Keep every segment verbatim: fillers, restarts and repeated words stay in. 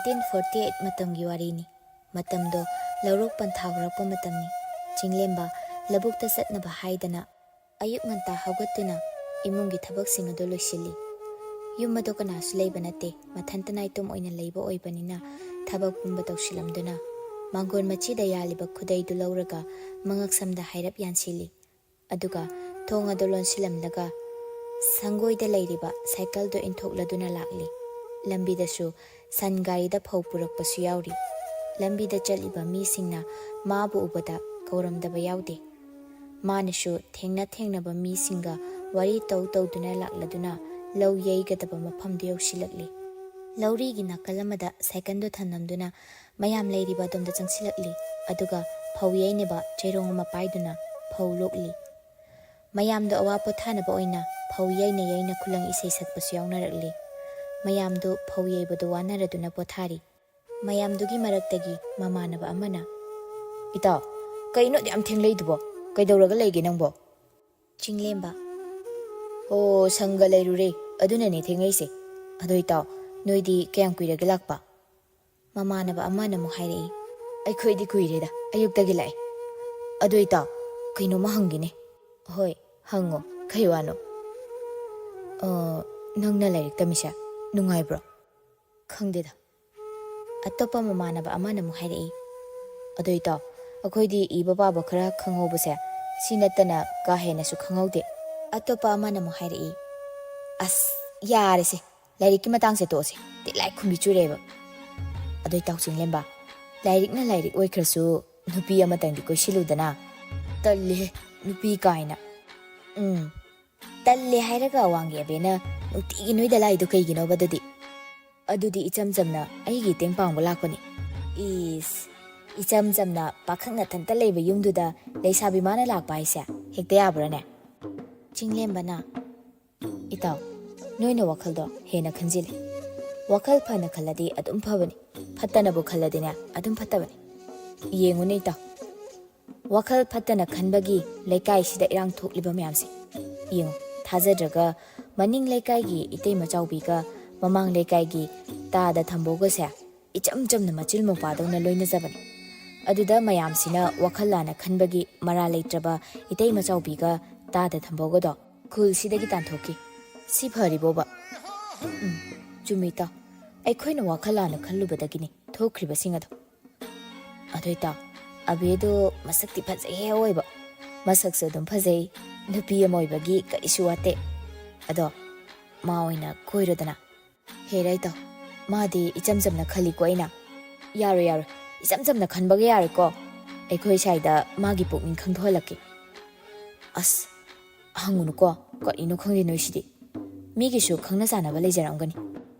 Eighteen forty eight ꯃꯇꯝꯒꯤ ꯋꯥꯔꯤꯅꯤ꯫ ꯃꯇꯝꯗꯣ ꯂꯧꯔꯣꯛ ꯄꯟꯊꯥ ꯍꯧꯔꯛꯄ ꯃꯇꯝꯅꯤ꯫ ꯆꯤꯡꯂꯦꯝꯕ ꯂꯧꯕꯨꯛꯇ ꯆꯠꯅꯕ ꯍꯥꯏꯗꯅ ꯑꯌꯨꯛ ꯉꯟꯇꯥ ꯍꯧꯒꯠꯇꯨꯅ ꯏꯃꯨꯡꯒꯤ ꯊꯕꯛꯁꯤꯡ ꯑꯗꯨ ꯂꯣꯏꯁꯤꯜꯂꯤ꯫ ꯌꯨꯝ ꯑꯗꯨ ꯀꯅꯥꯁꯨ ꯂꯩꯕ ꯅꯠꯇꯦ, ꯃꯊꯟꯇ ꯅꯥꯏꯇꯣꯝ ꯑꯣꯏꯅ ꯂꯩꯕ ꯑꯣꯏꯕꯅꯤꯅ ꯊꯕꯛ ꯄꯨꯝꯕ ꯇꯧꯁꯤꯜꯂꯝꯗꯨꯅ ꯃꯥꯡꯒꯣꯟ ꯃꯆꯤꯗ ꯌꯥꯜꯂꯤꯕ ꯈꯨꯗꯩꯗꯨ ꯂꯧꯔꯒ ꯃꯉꯛꯁꯝꯗ ꯍꯥꯏꯔꯞ ꯌꯥꯟꯁꯤꯜꯂꯤ꯫ ꯑꯗꯨꯒ ꯊꯣꯡ ꯑꯗꯨ ꯂꯣꯟꯁꯤꯜꯂꯝꯂꯒ ꯁꯪꯒꯣꯏꯗ ꯂꯩꯔꯤꯕ ꯁꯥꯏꯀꯜꯗꯨ ꯏꯟꯊꯣꯛꯂꯗꯨꯅ ꯂꯥꯛꯂꯤ꯫ ꯂꯝꯕꯤꯗꯁꯨ ꯁꯟ ꯒꯥꯔꯤꯗ ꯐꯧ ꯄꯨꯔꯛꯄꯁꯨ ꯌꯥꯎꯔꯤ꯫ ꯂꯝꯕꯤꯗ ꯆꯠꯂꯤꯕ ꯃꯤꯁꯤꯡꯅ ꯃꯥꯕꯨ ꯎꯕꯗ ꯀꯧꯔꯝꯗꯕ ꯌꯥꯎꯗꯦ꯫ ꯃꯥꯅꯁꯨ ꯊꯦꯡꯅ ꯊꯦꯡꯅꯕ ꯃꯤꯁꯤꯡꯒ ꯋꯥꯔꯤ ꯇꯧ ꯇꯧꯗꯨꯅ ꯂꯥꯛꯂꯗꯨꯅ ꯂꯧ ꯌꯩꯒꯗꯕ ꯃꯐꯝꯗꯨ ꯌꯧꯁꯤꯜꯂꯛꯂꯤ꯫ ꯂꯧꯔꯤꯒꯤ ꯅꯥꯀꯜ ꯑꯃꯗ ꯁꯥꯏꯀꯜꯗꯨ ꯊꯝꯂꯝꯗꯨꯅ ꯃꯌꯥꯝ ꯂꯩꯔꯤꯕ ꯑꯗꯣꯝꯗ ꯆꯪꯁꯤꯜꯂꯛꯂꯤ꯫ ꯑꯗꯨꯒ ꯐꯧ ꯌꯩꯅꯕ ꯆꯩꯔꯣꯡ ꯑꯃ ꯄꯥꯏꯗꯨꯅ ꯐꯧ ꯂꯣꯛꯂꯤ꯫ ꯃꯌꯥꯝꯗꯣ ꯑꯋꯥ ꯄꯣꯊꯥꯅꯕ ꯑꯣꯏꯅ ꯐꯧ ꯌꯩꯅ ꯌꯩꯅ ꯈꯨꯂꯪ ꯏꯁꯩ ꯁꯛꯄꯁꯨ ꯌꯥꯎꯅꯔꯛꯂꯤ꯫ ꯃꯌꯥꯝꯗꯨ ꯐꯧ ꯌꯩꯕꯗꯨ ꯋꯥꯅꯔꯗꯨꯅ ꯄꯣꯊꯥꯔꯤ꯫ ꯃꯌꯥꯝꯗꯨꯒꯤ ꯃꯔꯛꯇꯒꯤ ꯃꯃꯥꯟꯅꯕ ꯑꯃꯅ, "ꯏꯇꯥꯎ, ꯀꯩꯅꯣ ꯑꯗꯨꯛ ꯌꯥꯝ ꯊꯦꯡꯂꯩꯗꯨꯕꯣ? ꯀꯩꯗꯧꯔꯒ ꯂꯩꯒꯦ ꯅꯪꯕꯣ?" ꯆꯤꯡꯂꯦꯝꯕ, "ꯑꯣ, ꯁꯪꯒ ꯂꯩꯔꯨꯔꯦ, ꯑꯗꯨꯅꯅꯦ ꯊꯦꯡꯂꯩꯁꯦ꯫ ꯑꯗꯣ ꯏꯇꯥꯎ, ꯅꯣꯏꯗꯤ ꯀꯌꯥꯝ ꯀꯨꯏꯔꯒꯦ ꯂꯥꯛꯄ?" ꯃꯃꯥꯟꯅꯕ ꯑꯃꯅ ꯑꯃꯨꯛ ꯍꯥꯏꯔꯛꯏ, "ꯑꯩꯈꯣꯏꯗꯤ ꯀꯨꯏꯔꯦꯗ, ꯑꯌꯨꯛꯇꯒꯤ ꯂꯥꯛꯑꯦ꯫ ꯑꯗꯣ ꯏꯇꯥꯎ, ꯀꯩꯅꯣꯝꯃ ꯍꯪꯒꯦꯅꯦ?" "ꯍꯣꯏ, ꯍꯪꯉꯣ, ꯀꯩ ꯋꯥꯅꯣ?" "ꯑ, ꯅꯪꯅ ꯂꯥꯏꯔꯤꯛ ꯇꯝꯃꯤꯁꯦ ꯅꯨꯡꯉꯥꯏꯕ꯭ꯔꯣ?" "ꯈꯪꯗꯦꯗ꯫" ꯑꯇꯣꯞꯄ ꯃꯃꯥꯟꯅꯕ ꯑꯃꯅ ꯑꯃꯨꯛ ꯍꯥꯏꯔꯛꯏ, "ꯑꯗꯣ ꯏꯇꯥꯎ, ꯑꯩꯈꯣꯏꯗꯤ ꯏꯕ ꯄꯥꯕ ꯈꯔ ꯈꯪꯍꯧꯕꯁꯦ ꯁꯤ ꯅꯠꯇꯅ ꯀꯥ ꯍꯦꯟꯅꯁꯨ ꯈꯪꯍꯧꯗꯦ꯫" ꯑꯇꯣꯞꯄ ꯑꯃꯅ ꯑꯃꯨꯛ ꯍꯥꯏꯔꯛꯏ, "ꯑꯁ, ꯌꯥꯔꯦꯁꯦ, ꯂꯥꯏꯔꯤꯛꯀꯤ ꯃꯇꯥꯡꯁꯦ ꯇꯣꯛꯑꯁꯦ, ꯇꯤꯂꯥꯏ ꯈꯨꯝꯕꯤ ꯆꯨꯔꯦꯕ꯫ ꯑꯗꯣ ꯏꯇꯥꯎ ꯆꯤꯡꯂꯦꯝꯕ, ꯂꯥꯏꯔꯤꯛꯅ ꯂꯥꯏꯔꯤꯛ ꯑꯣꯏꯈ꯭ꯔꯁꯨ ꯅꯨꯄꯤ ꯑꯃꯇꯪꯗꯤ ꯀꯣꯏꯁꯤꯜꯂꯨꯗꯅ꯫" "ꯇꯜꯂꯦꯍꯦ, ꯅꯨꯄꯤ ꯀꯥꯏꯅ꯫" "ꯎꯝ, ꯇꯜꯂꯦ ꯍꯥꯏꯔꯒ ꯋꯥꯡꯒꯦ ꯑꯕꯦꯅ ꯅꯨꯡꯇꯤꯒꯤ ꯅꯣꯏꯗ ꯂꯥꯛꯏꯗꯣ ꯀꯩꯒꯤꯅꯣꯕ ꯑꯗꯨꯗꯤ?" "ꯑꯗꯨꯗꯤ ꯏꯆꯝ ꯆꯝꯅ ꯑꯩꯒꯤ ꯃꯇꯦꯡ ꯄꯥꯡꯕ ꯂꯥꯛꯄꯅꯤ꯫" "ꯏꯁ, ꯏꯆꯝ ꯆꯝꯅ ꯄꯥꯈꯪ ꯅꯊꯟꯇ ꯂꯩꯕ ꯌꯨꯝꯗꯨꯗ ꯂꯩꯁꯥꯕꯤ ꯃꯥꯅ ꯂꯥꯛꯄ ꯍꯥꯏꯁꯦ ꯍꯦꯛꯇ ꯌꯥꯕ꯭ꯔꯥꯅꯦ?" ꯆꯤꯡꯂꯦꯝꯕꯅ, "ꯏꯇꯥꯎ, ꯅꯣꯏꯅ ꯋꯥꯈꯜꯗꯣ ꯍꯦꯟꯅ ꯈꯟꯖꯤꯜꯂꯤ꯫ ꯋꯥꯈꯜ ꯐꯅ ꯈꯜꯂꯗꯤ ꯑꯗꯨꯝ ꯐꯕꯅꯤ, ꯐꯠꯇꯅꯕꯨ ꯈꯜꯂꯗꯤꯅꯦ ꯑꯗꯨꯝ ꯐꯠꯇꯕꯅꯤ꯫ ꯌꯦꯡꯉꯨꯅꯦ ꯏꯇꯥꯎ, ꯋꯥꯈꯜ ꯐꯠꯇꯅ ꯈꯟꯕꯒꯤ ꯂꯩꯀꯥꯏꯁꯤꯗ ꯏꯔꯥꯡ ꯊꯣꯛꯂꯤꯕ ꯃꯌꯥꯝꯁꯦ ꯌꯦꯡꯉꯨ꯫ ꯊꯥꯖꯗ꯭ꯔꯒ ꯃꯅꯤꯡ ꯂꯩꯀꯥꯏꯒꯤ ꯏꯇꯩꯃ ꯆꯥꯎꯕꯤꯒ ꯃꯃꯥꯡ ꯂꯩꯀꯥꯏꯒꯤ ꯇꯥꯗ ꯊꯝꯕꯧꯒꯁꯦ ꯏꯆꯝ ꯆꯝꯅ ꯃꯆꯤꯜ ꯃꯧꯄꯥꯗꯧꯅ ꯂꯣꯏꯅꯖꯕꯅꯤ꯫ ꯑꯗꯨꯗ ꯃꯌꯥꯝꯁꯤꯅ ꯋꯥꯈꯜ ꯂꯥꯟꯅ ꯈꯟꯕꯒꯤ ꯃꯔꯥ ꯂꯩꯇ꯭ꯔꯕ ꯏꯇꯩ ꯃꯆꯥꯎꯕꯤꯒ ꯇꯥꯗ ꯊꯝꯕꯧꯒꯗꯣ ꯈꯨꯜꯁꯤꯗꯒꯤ ꯇꯥꯟꯊꯣꯛꯈꯤ꯫ ꯁꯤ ꯐꯔꯤꯕꯣꯕ? ꯎꯝ, ꯆꯨꯝꯃꯤ ꯏꯇꯥꯎ꯫ ꯑꯩꯈꯣꯏꯅ ꯋꯥꯈꯜ ꯂꯥꯟꯅ ꯈꯜꯂꯨꯕꯗꯒꯤꯅꯤ ꯊꯣꯛꯈ꯭ꯔꯤꯕꯁꯤꯡ ꯑꯗꯣ꯫ ꯑꯗꯨ ꯏꯇꯥꯎ, ꯑꯕꯦꯗꯣ ꯃꯁꯛꯇꯤ ꯐꯖꯩꯍꯦ ꯑꯑꯣꯏꯕ꯫ ꯃꯁꯛꯁꯨ ꯑꯗꯨꯝ ꯐꯖꯩ, ꯅꯨꯄꯤ ꯑꯃ ꯑꯣꯏꯕꯒꯤ ꯀꯔꯤꯁꯨ ꯋꯥꯠꯇꯦ꯫ ꯑꯗꯣ ꯃꯥ ꯑꯣꯏꯅ ꯀꯣꯏꯔꯣꯗꯅ꯫ ꯍꯦꯔꯥ ꯏꯇꯥꯎ, ꯃꯥꯗꯤ ꯏꯆꯝ ꯆꯝꯅ ꯈꯜꯂꯤꯀꯣ ꯑꯩꯅ꯫ ꯌꯥꯔꯣꯏ, ꯌꯥꯔꯣꯏ, ꯏꯆꯝ ꯆꯝꯅ ꯈꯟꯕꯒ ꯌꯥꯔꯣꯏꯀꯣ꯫ ꯑꯩꯈꯣꯏ ꯁ꯭ꯋꯥꯏꯗ ꯃꯥꯒꯤ ꯄꯨꯛꯅꯤꯡ ꯈꯪꯊꯣꯛꯍꯜꯂꯛꯀꯦ꯫ ꯑꯁ, ꯍꯪꯉꯨꯅꯨꯀꯣ, ꯀꯔꯤꯅꯣ ꯈꯪꯗꯦ ꯅꯣꯏꯁꯤꯗꯤ꯫ ꯃꯤꯒꯤꯁꯨ ꯈꯪꯅ ꯆꯥꯟꯅꯕ ꯂꯩꯖꯔꯝꯒꯅꯤ꯫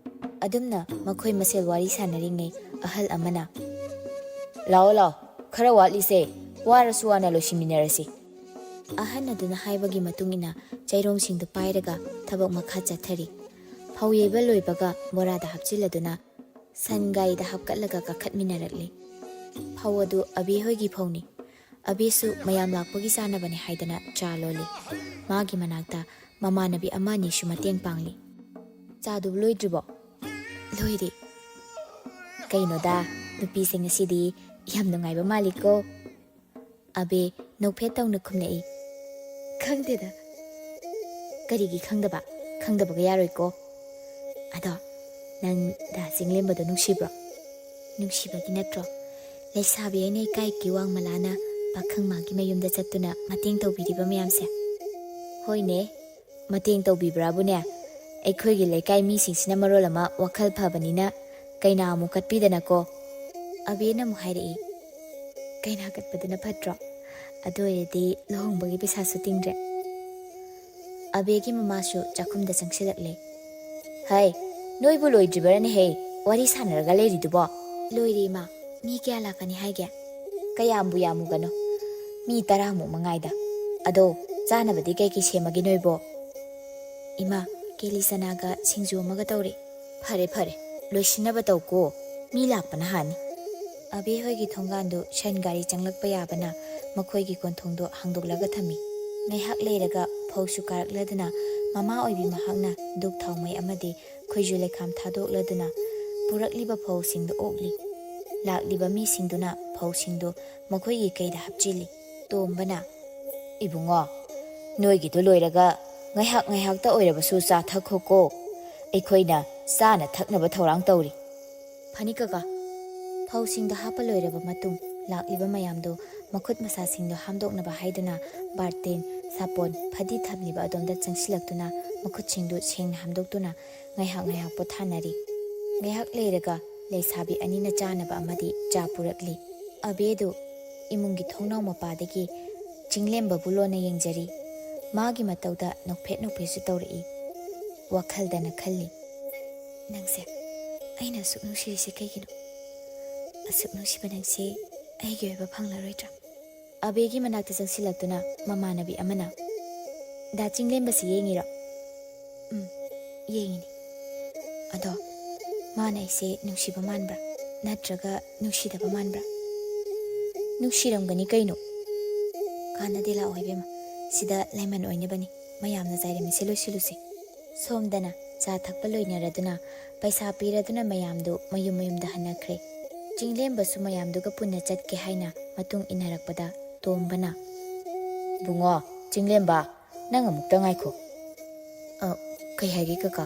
ꯑꯗꯨꯝꯅ ꯃꯈꯣꯏ ꯃꯁꯦꯜ ꯋꯥꯔꯤ ꯁꯥꯟꯅꯔꯤꯉꯩ ꯑꯍꯜ ꯑꯃꯅ, "ꯂꯥꯛꯑꯣ, ꯂꯥꯛꯑꯣ, ꯈꯔ ꯋꯥꯠꯂꯤꯁꯦ, ꯋꯥꯔꯁꯨ ꯋꯥꯅ ꯂꯣꯏꯁꯤꯟꯃꯤꯟꯅꯔꯁꯤ꯫" ꯑꯍꯟ ꯑꯗꯨꯅ ꯍꯥꯏꯕꯒꯤ ꯃꯇꯨꯡ ꯏꯟꯅ ꯆꯩꯔꯣꯡꯁꯤꯡꯗꯨ ꯄꯥꯏꯔꯒ ꯊꯕꯛ ꯃꯈꯥ ꯆꯠꯊꯔꯤ꯫ ꯐꯧ ꯌꯩꯕ ꯂꯣꯏꯕꯒ ꯕꯣꯔꯥꯗ ꯍꯥꯞꯆꯤꯜꯂꯗꯨꯅ ꯁꯟ ꯒꯥꯔꯤꯗ ꯍꯥꯞꯀꯠꯂꯒ ꯀꯥꯈꯠꯃꯤꯟꯅꯔꯛꯂꯤ꯫ ꯐꯧ ꯑꯗꯨ ꯑꯕꯦ ꯍꯣꯏꯒꯤ ꯐꯧꯅꯤ꯫ ꯑꯕꯦꯁꯨ ꯃꯌꯥꯝ ꯂꯥꯛꯄꯒꯤ ꯆꯥꯅꯕꯅꯤ ꯍꯥꯏꯗꯅ ꯆꯥ ꯂꯣꯜꯂꯤ꯫ ꯃꯥꯒꯤ ꯃꯅꯥꯛꯇ ꯃꯃꯥꯟꯅꯕꯤ ꯑꯃ ꯑꯅꯤꯁꯨ ꯃꯇꯦꯡ ꯄꯥꯡꯂꯤ꯫ "ꯆꯥꯗꯨꯕꯨ ꯂꯣꯏꯗ꯭ꯔꯤꯕꯣ?" "ꯂꯣꯏꯔꯦ꯫" "ꯀꯩꯅꯣꯗ, ꯅꯨꯄꯤꯁꯦ ꯉꯁꯤꯗꯤ ꯌꯥꯝ ꯅꯨꯡꯉꯥꯏꯕ ꯃꯥꯜꯂꯤꯀꯣ?" ꯑꯕꯦ ꯅꯣꯛꯐꯦꯠ ꯇꯧꯅ ꯈꯨꯝꯂꯛꯏ꯫ "ꯈꯪꯗꯦꯗ꯫" "ꯀꯔꯤꯒꯤ ꯈꯪꯗꯕ? ꯈꯪꯗꯕꯒ ꯌꯥꯔꯣꯏꯀꯣ꯫ ꯑꯗꯣ ꯅꯪ ꯗꯥ ꯆꯤꯡꯂꯦꯝꯕꯗꯣ ꯅꯨꯡꯁꯤꯕ꯭ꯔꯣ?" "ꯅꯨꯡꯁꯤꯕꯒꯤ ꯅꯠꯇ꯭ꯔꯣ ꯂꯩꯁꯥꯕꯤ ꯑꯩꯅ ꯏꯀꯥꯏ ꯀꯤꯋꯥꯡ ꯃꯂꯥꯅ ꯄꯥꯈꯪ ꯃꯥꯒꯤ ꯃꯌꯨꯝꯗ ꯆꯠꯇꯨꯅ ꯃꯇꯦꯡ ꯇꯧꯕꯤꯔꯤꯕ ꯃꯌꯥꯝꯁꯦ?" "ꯍꯣꯏꯅꯦ, ꯃꯇꯦꯡ ꯇꯧꯕꯤꯕ꯭ꯔꯥꯕꯨꯅꯦ, ꯑꯩꯈꯣꯏꯒꯤ ꯂꯩꯀꯥꯏ ꯃꯤꯁꯤꯡꯁꯤꯅ ꯃꯔꯣꯜ ꯑꯃ ꯋꯥꯈꯜ ꯐꯕꯅꯤꯅ ꯀꯩꯅꯥ ꯑꯃꯨꯛ ꯀꯠꯄꯤꯗꯅꯀꯣ꯫" ꯑꯕꯦꯅ ꯑꯃꯨꯛ ꯍꯥꯏꯔꯛꯏ, "ꯀꯩꯅꯥ ꯀꯠꯄꯗꯨꯅ ꯐꯠꯇ꯭ꯔꯣ? ꯑꯗꯨ ꯑꯣꯏꯔꯗꯤ ꯂꯨꯍꯣꯡꯕꯒꯤ ꯄꯩꯁꯥꯁꯨ ꯇꯤꯡꯗ꯭ꯔꯦ꯫" ꯑꯕꯦꯒꯤ ꯃꯃꯥꯁꯨ ꯆꯥꯛꯈꯨꯝꯗ ꯆꯪꯁꯤꯜꯂꯛꯂꯦ꯫ "ꯍꯩ, ꯅꯣꯏꯕꯨ ꯂꯣꯏꯗ꯭ꯔꯤꯕꯔꯅꯦꯍꯦ ꯋꯥꯔꯤ ꯁꯥꯟꯅꯔꯒ ꯂꯩꯔꯤꯗꯨꯕꯣ?" "ꯂꯣꯏꯔꯦ ꯏꯃꯥ, ꯃꯤ ꯀꯌꯥ ꯂꯥꯛꯀꯅꯤ ꯍꯥꯏꯒꯦ?" "ꯀꯌꯥꯝꯕꯨ ꯌꯥꯝꯃꯨꯒꯅꯣ, ꯃꯤ ꯇꯔꯥꯃꯨꯛ ꯃꯉꯥꯏꯗ꯫ ꯑꯗꯣ ꯆꯥꯅꯕꯗꯤ ꯀꯩꯀꯩ ꯁꯦꯝꯃꯒꯦ ꯅꯣꯏꯕꯣ?" "ꯏꯃꯥ, ꯀꯦꯂꯤ ꯆꯅꯥꯒ ꯁꯤꯡꯖꯨ ꯑꯃꯒ ꯇꯧꯔꯦ꯫" "ꯐꯔꯦ ꯐꯔꯦ, ꯂꯣꯏꯁꯤꯟꯅꯕ ꯇꯧꯀꯣ, ꯃꯤ ꯂꯥꯛꯄꯅ ꯍꯥꯟꯅꯤ꯫" ꯑꯕꯦ ꯍꯣꯏꯒꯤ ꯊꯣꯡꯒꯥꯟꯗꯨ ꯁꯟ ꯒꯥꯔꯤ ꯆꯪꯂꯛꯄ ꯌꯥꯕꯅ ꯃꯈꯣꯏꯒꯤ ꯀꯣꯟꯊꯣꯡꯗꯣ ꯍꯥꯡꯗꯣꯛꯂꯒ ꯊꯝꯃꯤ꯫ ꯉꯥꯏꯍꯥꯛ ꯂꯩꯔꯒ ꯐꯧꯁꯨ ꯀꯥꯔꯛꯂꯗꯨꯅ ꯃꯃꯥ ꯑꯣꯏꯕꯤ ꯃꯍꯥꯛꯅ ꯙꯨꯞ ꯊꯥꯎꯃꯩ ꯑꯃꯗꯤ ꯈꯣꯏꯖꯨ ꯂꯩꯈꯥꯝ ꯊꯥꯗꯣꯛꯂꯗꯨꯅ ꯄꯨꯔꯛꯂꯤꯕ ꯐꯧꯁꯤꯡꯗꯨ ꯑꯣꯛꯂꯤ꯫ ꯂꯥꯛꯂꯤꯕ ꯃꯤꯁꯤꯡꯗꯨꯅ ꯐꯧꯁꯤꯡꯗꯨ ꯃꯈꯣꯏꯒꯤ ꯀꯩꯗ ꯍꯥꯞꯆꯤꯜꯂꯤ꯫ ꯇꯣꯝꯕꯅ, "ꯏꯕꯨꯡꯉꯣ, ꯅꯣꯏꯒꯤꯗꯨ ꯂꯣꯏꯔꯒ ꯉꯥꯏꯍꯥꯛ ꯉꯥꯏꯍꯥꯛꯇ ꯑꯣꯏꯔꯕꯁꯨ ꯆꯥ ꯊꯛꯈꯣꯀꯣ꯫ ꯑꯩꯈꯣꯏꯅ ꯆꯥꯅ ꯊꯛꯅꯕ ꯊꯧꯔꯥꯡ ꯇꯧꯔꯤ꯫" "ꯐꯅꯤ ꯀꯀꯥ꯫" ꯐꯧꯁꯤꯡꯗꯣ ꯍꯥꯞꯄ ꯂꯣꯏꯔꯕ ꯃꯇꯨꯡ, ꯂꯥꯛꯂꯤꯕ ꯃꯌꯥꯝꯗꯨ ꯃꯈꯨꯠ ꯃꯁꯥꯁꯤꯡꯗꯨ ꯍꯥꯝꯗꯣꯛꯅꯕ ꯍꯥꯏꯗꯨꯅ ꯕꯥꯔꯇꯦꯟ, ꯁꯥꯄꯣꯟ, ꯐꯗꯤ ꯊꯝꯂꯤꯕ ꯑꯗꯣꯝꯗ ꯆꯪꯁꯤꯜꯂꯛꯇꯨꯅ ꯃꯈꯨꯠꯁꯤꯡꯗꯨ ꯁꯦꯡꯅ ꯍꯥꯝꯗꯣꯛꯇꯨꯅ ꯉꯥꯏꯍꯥꯛ ꯉꯥꯏꯍꯥꯛ ꯄꯣꯊꯥꯅꯔꯤ꯫ ꯉꯥꯏꯍꯥꯛ ꯂꯩꯔꯒ ꯂꯩꯁꯥꯕꯤ ꯑꯅꯤꯅ ꯆꯥꯅꯕ ꯑꯃꯗꯤ ꯆꯥ ꯄꯨꯔꯛꯂꯤ꯫ ꯑꯕꯦꯗꯨ ꯏꯃꯨꯡꯒꯤ ꯊꯣꯡꯅꯥꯎ ꯃꯄꯥꯗꯒꯤ ꯆꯤꯡꯂꯦꯝꯕꯕꯨ ꯂꯣꯟꯅ ꯌꯦꯡꯖꯔꯤ꯫ ꯃꯥꯒꯤ ꯃꯇꯧꯗ ꯅꯣꯛꯐꯦꯠ ꯅꯣꯛꯐꯦꯠꯁꯨ ꯇꯧꯔꯛꯏ꯫ ꯋꯥꯈꯜꯗꯅ ꯈꯜꯂꯤ, "ꯅꯪꯁꯦ ꯑꯩꯅ ꯑꯁꯨꯛ ꯅꯨꯡꯁꯤꯔꯤꯁꯦ ꯀꯩꯒꯤꯅꯣ? ꯑꯁꯨꯛ ꯅꯨꯡꯁꯤꯕ ꯅꯪꯁꯦ ꯑꯩꯒꯤ ꯑꯣꯏꯕ ꯐꯪꯂꯔꯣꯏꯗ꯭ꯔꯥ?" ꯑꯕꯦꯒꯤ ꯃꯅꯥꯛꯇ ꯆꯪꯁꯤꯜꯂꯛꯇꯨꯅ ꯃꯃꯥꯟꯅꯕꯤ ꯑꯃꯅ, "ꯗꯥ ꯆꯤꯡꯂꯦꯝꯕꯁꯤ ꯌꯦꯡꯉꯤꯔꯣ?" "ꯎꯝ, ꯌꯦꯡꯉꯤꯅꯤ꯫ ꯑꯗꯣ ꯃꯥꯅ ꯑꯩꯁꯦ ꯅꯨꯡꯁꯤꯕ ꯃꯥꯟꯕ꯭ꯔꯥ? ꯅꯠꯇ꯭ꯔꯒ ꯅꯨꯡꯁꯤꯗꯕ ꯃꯥꯟꯕ꯭ꯔꯥ?" "ꯅꯨꯡꯁꯤꯔꯝꯒꯅꯤ ꯀꯩꯅꯣ?" "ꯀꯥꯟꯅꯗꯦ, ꯂꯥꯛꯑꯣ ꯏꯕꯦꯝꯃ, ꯁꯤꯗ ꯂꯥꯏꯃꯟ ꯑꯣꯏꯅꯕꯅꯤ, ꯃꯌꯥꯝꯅ ꯆꯥꯏꯔꯝꯃꯤꯁꯦ ꯂꯣꯏꯁꯤꯜꯂꯨꯁꯦ꯫" ꯁꯣꯝꯗꯅ ꯆꯥ ꯊꯛꯄ ꯂꯣꯏꯅꯔꯗꯨꯅ ꯄꯩꯁꯥ ꯄꯤꯔꯗꯨꯅ ꯃꯌꯥꯝꯗꯨ ꯃꯌꯨꯝ ꯃꯌꯨꯝꯗ ꯍꯟꯅꯈ꯭ꯔꯦ꯫ ꯆꯤꯡꯂꯦꯝꯕꯁꯨ ꯃꯌꯥꯝꯗꯨꯒ ꯄꯨꯟꯅ ꯆꯠꯀꯦ ꯍꯥꯏꯅ ꯃꯇꯨꯡ ꯏꯟꯅꯔꯛꯄꯗ ꯇꯣꯝꯕꯅ, "ꯕꯨꯡꯉꯣ, ꯆꯤꯡꯂꯦꯝꯕ, ꯅꯪ ꯑꯃꯨꯛꯇ ꯉꯥꯏꯈꯣ꯫" "ꯑ, ꯀꯩ ꯍꯥꯏꯒꯦ ꯀꯀꯥ?"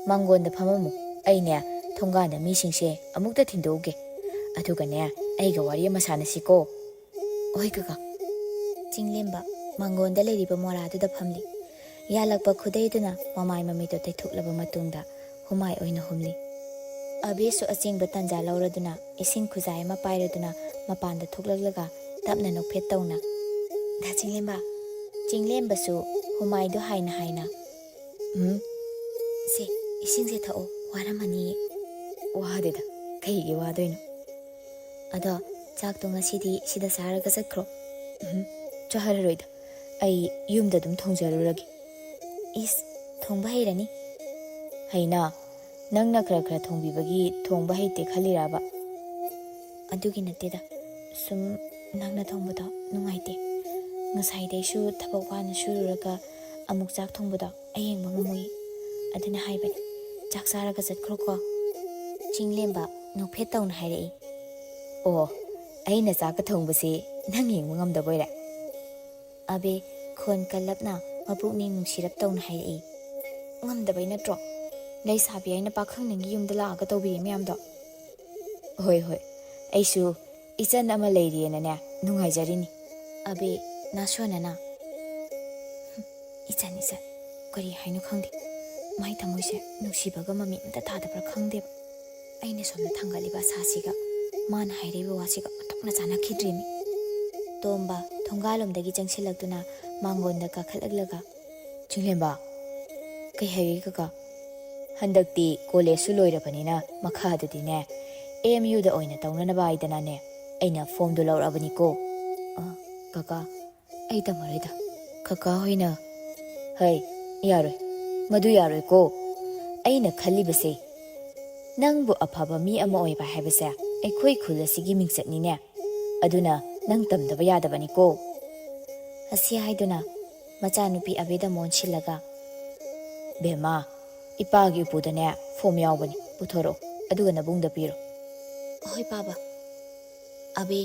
"ꯃꯥꯡꯒꯣꯟꯗ ꯐꯝꯃꯝꯃꯨ, ꯑꯩꯅꯦ ꯊꯣꯡꯒꯥꯟꯗ ꯃꯤꯁꯤꯡꯁꯦ ꯑꯃꯨꯛꯇ ꯊꯤꯟꯗꯣꯛꯎꯒꯦ, ꯑꯗꯨꯒꯅꯦ ꯑꯩꯒ ꯋꯥꯔꯤ ꯑꯃ ꯁꯥꯟꯅꯁꯤꯀꯣ꯫" "ꯍꯣꯏ ꯀꯀꯥ꯫" ꯆꯤꯡꯂꯦꯝꯕ ꯃꯥꯡꯒꯣꯟꯗ ꯂꯩꯔꯤꯕ ꯃꯣꯔꯥꯗꯨꯗ ꯐꯝꯂꯤ꯫ ꯌꯥꯜꯂꯛꯄ ꯈꯨꯗꯩꯗꯨꯅ ꯃꯃꯥꯏ ꯃꯃꯤꯠꯇꯨ ꯇꯩꯊꯣꯛꯂꯕ ꯃꯇꯨꯡꯗ ꯍꯨꯃꯥꯏ ꯑꯣꯏꯅ ꯍꯨꯝꯂꯤ꯫ ꯑꯕꯦꯁꯨ ꯑꯆꯤꯡꯕ ꯇꯟꯖꯥ ꯂꯧꯔꯗꯨꯅ ꯏꯁꯤꯡ ꯈꯨꯖꯥꯏ ꯑꯃ ꯄꯥꯏꯔꯗꯨꯅ ꯃꯄꯥꯟꯗ ꯊꯣꯛꯂꯛꯂꯒ ꯇꯞꯅ ꯅꯣꯛꯐꯦꯠ ꯇꯧꯅ, "ꯗꯥ ꯆꯤꯡꯂꯦꯝꯕ꯫" ꯆꯤꯡꯂꯦꯝꯕꯁꯨ ꯍꯨꯃꯥꯏꯗꯨ ꯍꯥꯏꯅ ꯍꯥꯏꯅ, "ꯎꯝ, ꯁꯦ, ꯏꯁꯤꯡꯁꯦ ꯊꯛꯑꯣ, ꯋꯥꯔꯝꯃꯅꯤꯌꯦ꯫" "ꯋꯥꯗꯦꯗ, ꯀꯩꯒꯤ ꯋꯥꯗꯣꯏꯅꯣ? ꯑꯗꯣ ꯆꯥꯛꯇꯣ ꯉꯁꯤꯗꯤ ꯁꯤꯗ ꯆꯥꯔꯒ ꯆꯠꯈ꯭ꯔꯣ꯫" "ꯎꯝ, ꯆꯥꯔꯔꯣꯏꯗ, ꯑꯩ ꯌꯨꯝꯗ ꯑꯗꯨꯝ ꯊꯣꯡꯖꯔꯨꯔꯒꯦ꯫" "ꯏꯁ, ꯊꯣꯡꯕ ꯍꯩꯔꯅꯤ?" "ꯍꯩꯅ, ꯅꯪꯅ ꯈꯔ ꯈꯔ ꯊꯣꯡꯕꯤꯕꯒꯤ ꯊꯣꯡꯕ ꯍꯩꯇꯦ ꯈꯜꯂꯤꯔꯕ?" "ꯑꯗꯨꯒꯤ ꯅꯠꯇꯦꯗ, ꯁꯨꯝ ꯅꯪꯅ ꯊꯣꯡꯕꯗꯣ ꯅꯨꯡꯉꯥꯏꯇꯦ꯫ ꯉꯁꯥꯏꯗꯩꯁꯨ ꯊꯕꯛ ꯋꯥꯅ ꯁꯨꯔꯨꯔꯒ ꯑꯃꯨꯛ ꯆꯥꯛ ꯊꯣꯡꯕꯗꯣ ꯑꯩ ꯌꯦꯡꯕ ꯉꯝꯃꯣꯏ꯫ ꯑꯗꯨꯅ ꯍꯥꯏꯕꯅꯤ, ꯆꯥꯛ ꯆꯥꯔꯒ ꯆꯠꯈ꯭ꯔꯣꯀꯣ꯫" ꯆꯤꯡꯂꯦꯝꯕ ꯅꯣꯛꯐꯦꯠ ꯇꯧꯅ ꯍꯥꯏꯔꯛꯏ꯫ "ꯑꯣ, ꯑꯩꯅ ꯆꯥꯛꯀ ꯊꯣꯡꯕꯁꯤ ꯅꯪ ꯌꯦꯡꯕ ꯉꯝꯗꯕꯣꯏꯔꯦ?" ꯑꯕꯦ ꯈꯣꯟ ꯀꯜꯂꯞꯅ ꯃꯄꯨꯛꯅꯤꯡ ꯅꯨꯡꯁꯤꯔꯞ ꯇꯧꯅ ꯍꯥꯏꯔꯛꯏ꯫ "ꯉꯝꯗꯕꯩ ꯅꯠꯇ꯭ꯔꯣ? ꯂꯩꯁꯥꯕꯤ ꯑꯩꯅ ꯄꯥꯈꯪ ꯅꯪꯒꯤ ꯌꯨꯝꯗ ꯂꯥꯛꯑꯒ ꯇꯧꯕꯤꯔꯤ ꯃꯌꯥꯝꯗꯣ?" "ꯍꯣꯏ, ꯍꯣꯏ, ꯑꯩꯁꯨ ꯏꯆꯟ ꯑꯃ ꯂꯩꯔꯦꯅꯅꯦ ꯅꯨꯡꯉꯥꯏꯖꯔꯤꯅꯤ꯫" ꯑꯕꯦ ꯅꯥꯁꯣꯟꯅꯅ, "ꯏꯆꯟ, ꯏꯆꯟ, ꯀꯔꯤ ꯍꯥꯏꯅꯣ ꯈꯪꯗꯦ꯫ ꯃꯥꯏ ꯊꯃꯣꯏꯁꯦ ꯅꯨꯡꯁꯤꯕꯒ ꯃꯃꯤ ꯑꯝꯇ ꯊꯥꯗꯕ꯭ꯔꯥ ꯈꯪꯗꯦꯕ꯫ ꯑꯩꯅ ꯁꯣꯝꯗ ꯊꯥꯡꯒꯠꯂꯤꯕ ꯑꯁꯥꯁꯤꯒ ꯃꯥꯅ ꯍꯥꯏꯔꯤꯕ ꯋꯥꯁꯤꯒ ꯑꯣꯟꯊꯣꯛꯅ ꯆꯥꯟꯅꯈꯤꯗ꯭ꯔꯦꯃꯤ꯫" ꯇꯣꯝꯕ ꯊꯣꯡꯒꯥꯜꯂꯣꯝꯗꯒꯤ ꯆꯪꯁꯤꯜꯂꯛꯇꯨꯅ ꯃꯥꯡꯒꯣꯟꯗ ꯀꯥꯈꯠꯂꯛꯂꯒ, "ꯆꯤꯡꯂꯦꯝꯕ, ꯀꯩ ꯍꯥꯏꯒꯦ ꯀꯀꯥ?" "ꯍꯟꯗꯛꯇꯤ ꯀꯣꯂꯦꯖꯁꯨ ꯂꯣꯏꯔꯕꯅꯤꯅ ꯃꯈꯥꯗꯨꯗꯤꯅꯦ ꯑꯦꯝ ꯌꯨꯗ ꯑꯣꯏꯅ ꯇꯧꯅꯅꯕ ꯍꯥꯏꯗꯅꯅꯦ ꯑꯩꯅ ꯐꯣꯝꯗꯨ ꯂꯧꯔꯛꯑꯕꯅꯤꯀꯣ꯫" "ꯑ, ꯀꯀꯥ, ꯑꯩ ꯇꯝꯃꯔꯣꯏꯗ꯫ ꯀꯀꯥ ꯍꯣꯏꯅ"꯫ "ꯍꯩ, ꯌꯥꯔꯣꯏ, ꯃꯗꯨ ꯌꯥꯔꯣꯏꯀꯣ꯫ ꯑꯩꯅ ꯈꯜꯂꯤꯕꯁꯦ, ꯅꯪꯕꯨ ꯑꯐꯕ ꯃꯤ ꯑꯃ ꯑꯣꯏꯕ ꯍꯥꯏꯕꯁꯦ ꯑꯩꯈꯣꯏ ꯈꯨꯜ ꯑꯁꯤꯒꯤ ꯃꯤꯡꯆꯠꯅꯤꯅꯦ꯫ ꯑꯗꯨꯅ ꯅꯪ ꯇꯝꯗꯕ ꯌꯥꯗꯕꯅꯤꯀꯣ꯫" ꯑꯁꯤ ꯍꯥꯏꯗꯨꯅ ꯃꯆꯥꯅꯨꯄꯤ ꯑꯕꯦꯗ ꯃꯣꯟꯁꯤꯜꯂꯒ, "ꯕꯦꯝꯃ, ꯏꯄꯥꯒꯤ ꯎꯄꯨꯗꯅꯦ ꯐꯣꯝ ꯌꯥꯎꯕꯅꯤ, ꯄꯨꯊꯣꯔꯛꯑꯣ, ꯑꯗꯨꯒ ꯅꯕꯨꯡꯗ ꯄꯤꯔꯣ꯫" "ꯍꯣꯏ, ꯄꯥꯕ꯫" ꯑꯕꯦ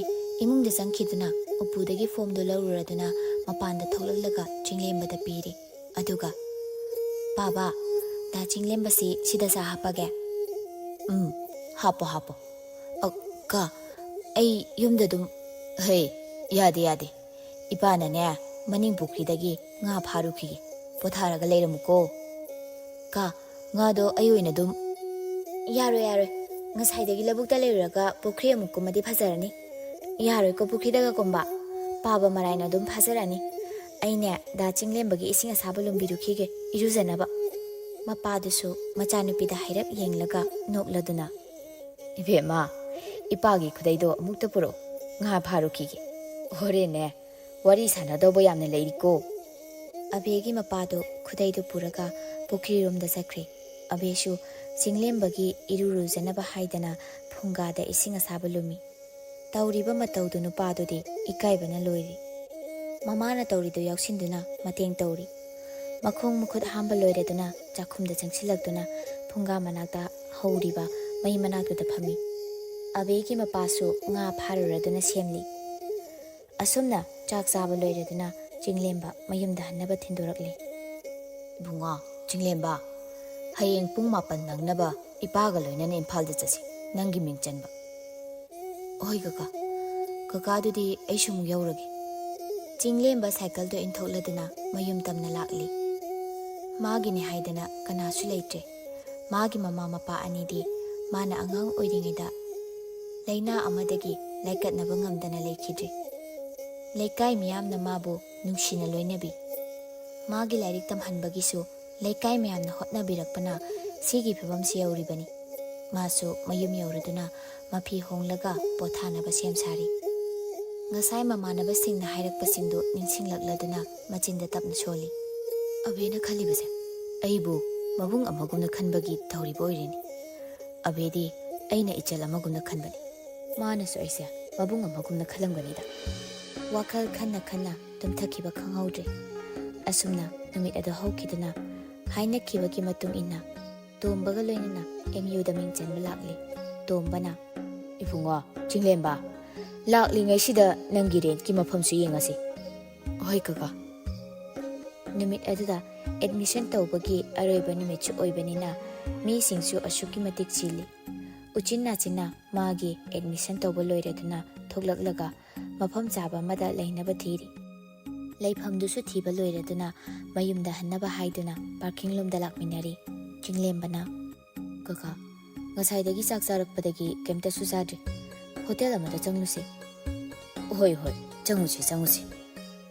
ꯏꯃꯨꯡꯗ ꯆꯪꯈꯤꯗꯨꯅ ꯎꯄꯨꯗꯒꯤ ꯐꯣꯝꯗꯨ ꯂꯧꯔꯨꯔꯗꯨꯅ ꯃꯄꯥꯟꯗ ꯊꯣꯛꯂꯛꯂꯒ ꯆꯤꯡꯂꯦꯝꯕꯗ ꯄꯤꯔꯦ꯫ ꯑꯗꯨꯒ, "ꯄꯥꯕ, ꯗꯥ ꯆꯤꯡꯂꯦꯝꯕꯁꯤ ꯁꯤꯗ ꯆꯥ ꯍꯥꯞꯄꯒꯦ꯫" "ꯎꯝ, ꯍꯥꯞꯄꯣ, ꯍꯥꯞꯄꯣ꯫" "ꯑ, ꯀꯥ, ꯑꯩ ꯌꯨꯝꯗ ꯑꯗꯨꯝ"꯫ "ꯍꯩ, ꯌꯥꯗꯦ, ꯌꯥꯗꯦ꯫ ꯏꯄꯥꯅꯅꯦ ꯃꯅꯤꯡ ꯄꯨꯈ꯭ꯔꯤꯗꯒꯤ ꯉꯥ ꯐꯥꯔꯨꯈꯤꯒꯦ꯫ ꯄꯣꯊꯥꯔꯒ ꯂꯩꯔꯝꯃꯨꯀꯣ꯫" "ꯀꯥ, ꯉꯥꯗꯣ ꯑꯩ ꯑꯣꯏꯅ ꯑꯗꯨꯝ"꯫ "ꯌꯥꯔꯣꯏ, ꯌꯥꯔꯣꯏ꯫ ꯉꯁꯥꯏꯗꯒꯤ ꯂꯧꯕꯨꯛꯇ ꯂꯩꯔꯨꯔꯒ ꯄꯨꯈ꯭ꯔꯤ ꯑꯃꯨꯛ ꯀꯨꯝꯃꯗꯤ ꯐꯖꯔꯅꯤ꯫ ꯌꯥꯔꯣꯏꯀꯣ ꯄꯨꯈ꯭ꯔꯤꯗꯒ ꯀꯨꯝꯕ꯫ ꯄꯥꯕ ꯃꯔꯥꯏꯅ ꯑꯗꯨꯝ ꯐꯥꯖꯔꯅꯤ꯫ ꯑꯩꯅꯦ ꯗꯥ ꯆꯤꯡꯂꯦꯝꯕꯒꯤ ꯏꯁꯤꯡ ꯑꯁꯥꯕ ꯂꯨꯝꯕꯤꯔꯨꯈꯤꯒꯦ ꯏꯔꯨꯖꯅꯕ꯫" ꯃꯄꯥꯗꯨꯁꯨ ꯃꯆꯥꯅꯨꯄꯤꯗ ꯍꯥꯏꯔꯞ ꯌꯦꯡꯂꯒ ꯅꯣꯛꯂꯗꯨꯅ, "ꯏꯕꯦꯝꯃ, ꯏꯄꯥꯒꯤ ꯈꯨꯗꯩꯗꯣ ꯑꯃꯨꯛꯇ ꯄꯨꯔꯛꯎ, ꯉꯥ ꯐꯥꯔꯨꯈꯤꯒꯦ꯫ ꯍꯣꯔꯦꯟꯅꯦ ꯋꯥꯔꯤ ꯁꯥꯟꯅꯗꯧꯕ ꯌꯥꯝꯅ ꯂꯩꯔꯤꯀꯣ꯫" ꯑꯕꯦꯒꯤ ꯃꯄꯥꯗꯨ ꯈꯨꯗꯩꯗꯨ ꯄꯨꯔꯒ ꯄꯨꯈ꯭ꯔꯤꯔꯣꯝꯗ ꯆꯠꯈ꯭ꯔꯦ꯫ ꯑꯕꯦꯁꯨ ꯆꯤꯡꯂꯦꯝꯕꯒꯤ ꯏꯔꯨ ꯂꯨꯖꯅꯕ ꯍꯥꯏꯗꯅ ꯐꯨꯡꯒꯥꯗ ꯏꯁꯤꯡ ꯑꯁꯥꯕ ꯂꯨꯝꯃꯤ꯫ ꯇꯧꯔꯤꯕ ꯃꯇꯧꯗꯨ ꯅꯨꯄꯥꯗꯨꯗꯤ ꯏꯀꯥꯏꯕꯅ ꯂꯣꯏꯔꯤ꯫ ꯃꯃꯥꯅ ꯇꯧꯔꯤꯗꯨ ꯌꯥꯎꯁꯤꯟꯗꯨꯅ ꯃꯇꯦꯡ ꯇꯧꯔꯤ꯫ ꯃꯈꯣꯡ ꯃꯈꯨꯠ ꯍꯥꯝꯕ ꯂꯣꯏꯔꯗꯨꯅ ꯆꯥꯛꯈꯨꯝꯗ ꯆꯪꯁꯤꯜꯂꯛꯇꯨꯅ ꯐꯨꯡꯒꯥ ꯃꯅꯥꯛꯇ ꯍꯧꯔꯤꯕ ꯃꯩ ꯃꯅꯥꯛꯇꯨꯗ ꯐꯝꯃꯤ꯫ ꯑꯕꯦꯒꯤ ꯃꯄꯥꯁꯨ ꯉꯥ ꯐꯥꯔꯨꯔꯗꯨꯅ ꯁꯦꯝꯂꯤ꯫ ꯑꯁꯨꯝꯅ ꯆꯥꯛ ꯆꯥꯕ ꯂꯣꯏꯔꯗꯨꯅ ꯆꯤꯡꯂꯦꯝꯕ ꯃꯌꯨꯝꯗ ꯍꯟꯅꯕ ꯊꯤꯟꯗꯣꯔꯛꯂꯤ꯫ "ꯏꯕꯨꯡꯉꯣ, ꯆꯤꯡꯂꯦꯝꯕ, ꯍꯌꯦꯡ ꯄꯨꯡ ꯃꯥꯄꯟ ꯅꯪꯅꯕ ꯏꯄꯥꯒ ꯂꯣꯏꯅꯅ ꯏꯝꯐꯥꯜꯗ ꯆꯠꯁꯤ, ꯅꯪꯒꯤ ꯃꯤꯡ ꯆꯟꯕ꯫" "ꯍꯣꯏ ꯀꯀꯥ꯫ ꯀꯀꯥꯗꯨꯗꯤ ꯑꯩꯁꯨ ꯑꯃꯨꯛ ꯌꯧꯔꯒꯦ꯫" ꯆꯤꯡꯂꯦꯝꯕ ꯁꯥꯏꯀꯜꯗꯣ ꯏꯟꯊꯣꯛꯂꯗꯨꯅ ꯃꯌꯨꯝ ꯇꯝꯅ ꯂꯥꯛꯂꯤ꯫ ꯃꯥꯒꯤꯅꯦ ꯍꯥꯏꯗꯅ ꯀꯅꯥꯁꯨ ꯂꯩꯇ꯭ꯔꯦ꯫ ꯃꯥꯒꯤ ꯃꯃꯥ ꯃꯄꯥ ꯑꯅꯤꯗꯤ ꯃꯥꯅ ꯑꯉꯥꯡ ꯑꯣꯏꯔꯤꯉꯩꯗ ꯂꯥꯏꯅꯥ ꯑꯃꯗꯒꯤ ꯂꯥꯏꯀꯠꯅꯕ ꯉꯝꯗꯅ ꯂꯩꯈꯤꯗ꯭ꯔꯦ꯫ ꯂꯩꯀꯥꯏ ꯃꯤꯌꯥꯝꯅ ꯃꯥꯕꯨ ꯅꯨꯡꯁꯤꯅ ꯂꯣꯏꯅꯕꯤ꯫ ꯃꯥꯒꯤ ꯂꯥꯏꯔꯤꯛ ꯇꯝꯍꯟꯕꯒꯤꯁꯨ ꯂꯩꯀꯥꯏ ꯃꯌꯥꯝꯅ ꯍꯣꯠꯅꯕꯤꯔꯛꯄꯅ ꯁꯤꯒꯤ ꯐꯤꯕꯝꯁꯤ ꯌꯧꯔꯤꯕꯅꯤ꯫ ꯃꯥꯁꯨ ꯃꯌꯨꯝ ꯌꯧꯔꯗꯨꯅ ꯃꯐꯤ ꯍꯣꯡꯂꯒ ꯄꯣꯊꯥꯅꯕ ꯁꯦꯝ ꯁꯥꯔꯤ꯫ ꯉꯁꯥꯏ ꯃꯃꯥꯟꯅꯕꯁꯤꯡꯅ ꯍꯥꯏꯔꯛꯄꯁꯤꯡꯗꯨ ꯅꯤꯡꯁꯤꯡꯂꯛꯂꯗꯨꯅ ꯃꯆꯤꯟꯗ ꯇꯞꯅ ꯁꯣꯜꯂꯤ꯫ "ꯑꯕꯦꯅ ꯈꯜꯂꯤꯕꯁꯦ ꯑꯩꯕꯨ ꯃꯕꯨꯡ ꯑꯃꯒꯨꯝꯅ ꯈꯟꯕꯒꯤ ꯇꯧꯔꯤꯕ ꯑꯣꯏꯔꯤꯅꯤ꯫ ꯑꯕꯦꯗꯤ ꯑꯩꯅ ꯏꯆꯜ ꯑꯃꯒꯨꯝꯅ ꯈꯟꯕꯅꯤ꯫ ꯃꯥꯅꯁꯨ ꯑꯩꯁꯦ ꯃꯕꯨꯡ ꯑꯃꯒꯨꯝꯅ ꯈꯜꯂꯝꯒꯅꯤꯗ꯫" ꯋꯥꯈꯜ ꯈꯟꯅ ꯈꯟꯅ ꯇꯨꯝꯊꯈꯤꯕ ꯈꯪꯍꯧꯗ꯭ꯔꯦ꯫ ꯑꯁꯨꯝꯅ ꯅꯨꯃꯤꯠ ꯑꯗꯨ ꯍꯧꯈꯤꯗꯨꯅ ꯍꯥꯏꯅꯈꯤꯕꯒꯤ ꯃꯇꯨꯡ ꯏꯟꯅ ꯇꯣꯝꯕꯒ ꯂꯣꯏꯅꯅ ꯑꯦꯝ ꯌꯨꯗ ꯃꯤꯡ ꯆꯟꯕ ꯂꯥꯛꯂꯤ꯫ ꯇꯣꯝꯕꯅ, "ꯏꯕꯨꯡꯉꯣ, ꯆꯤꯡꯂꯦꯝꯕ, ꯂꯥꯛꯂꯤꯉꯩꯁꯤꯗ ꯅꯪꯒꯤ ꯔꯦꯟꯠꯀꯤ ꯃꯐꯝꯁꯨ ꯌꯦꯡꯉꯁꯤ꯫" "ꯍꯣꯏ ꯀꯀꯥ꯫" ꯅꯨꯃꯤꯠ ꯑꯗꯨꯗ ꯑꯦꯗꯃꯤꯁꯟ ꯇꯧꯕꯒꯤ ꯑꯔꯣꯏꯕ ꯅꯨꯃꯤꯠꯁꯨ ꯑꯣꯏꯕꯅꯤꯅ ꯃꯤꯁꯤꯡꯁꯨ ꯑꯁꯨꯛꯀꯤ ꯃꯇꯤꯛ ꯆꯤꯜꯂꯤ꯫ ꯎꯆꯤꯟ ꯅꯥꯆꯤꯟꯅ ꯃꯥꯒꯤ ꯑꯦꯗꯃꯤꯁꯟ ꯇꯧꯕ ꯂꯣꯏꯔꯗꯨꯅ ꯊꯣꯛꯂꯛꯂꯒ ꯃꯐꯝ ꯆꯥꯕ ꯑꯃꯗ ꯂꯩꯅꯕ ꯊꯤꯔꯤ꯫ ꯂꯩꯐꯝꯗꯨꯁꯨ ꯊꯤꯕ ꯂꯣꯏꯔꯗꯨꯅ ꯃꯌꯨꯝꯗ ꯍꯟꯅꯕ ꯍꯥꯏꯗꯨꯅ ꯄꯥꯔꯀꯤꯡ ꯂꯣꯝꯗ ꯂꯥꯛꯃꯤꯟꯅꯔꯤ꯫ ꯆꯤꯡꯂꯦꯝꯕꯅ, "ꯀꯀꯥ, ꯉꯁꯥꯏꯗꯒꯤ ꯆꯥꯛ ꯆꯥꯔꯛꯄꯗꯒꯤ ꯀꯩꯝꯇꯁꯨ ꯆꯥꯗ꯭ꯔꯤ꯫ ꯍꯣꯇꯦꯜ ꯑꯃꯗ ꯆꯪꯂꯨꯁꯦ꯫" "ꯍꯣꯏ, ꯍꯣꯏ, ꯆꯪꯉꯨꯁꯤ, ꯆꯪꯉꯨꯁꯤ꯫"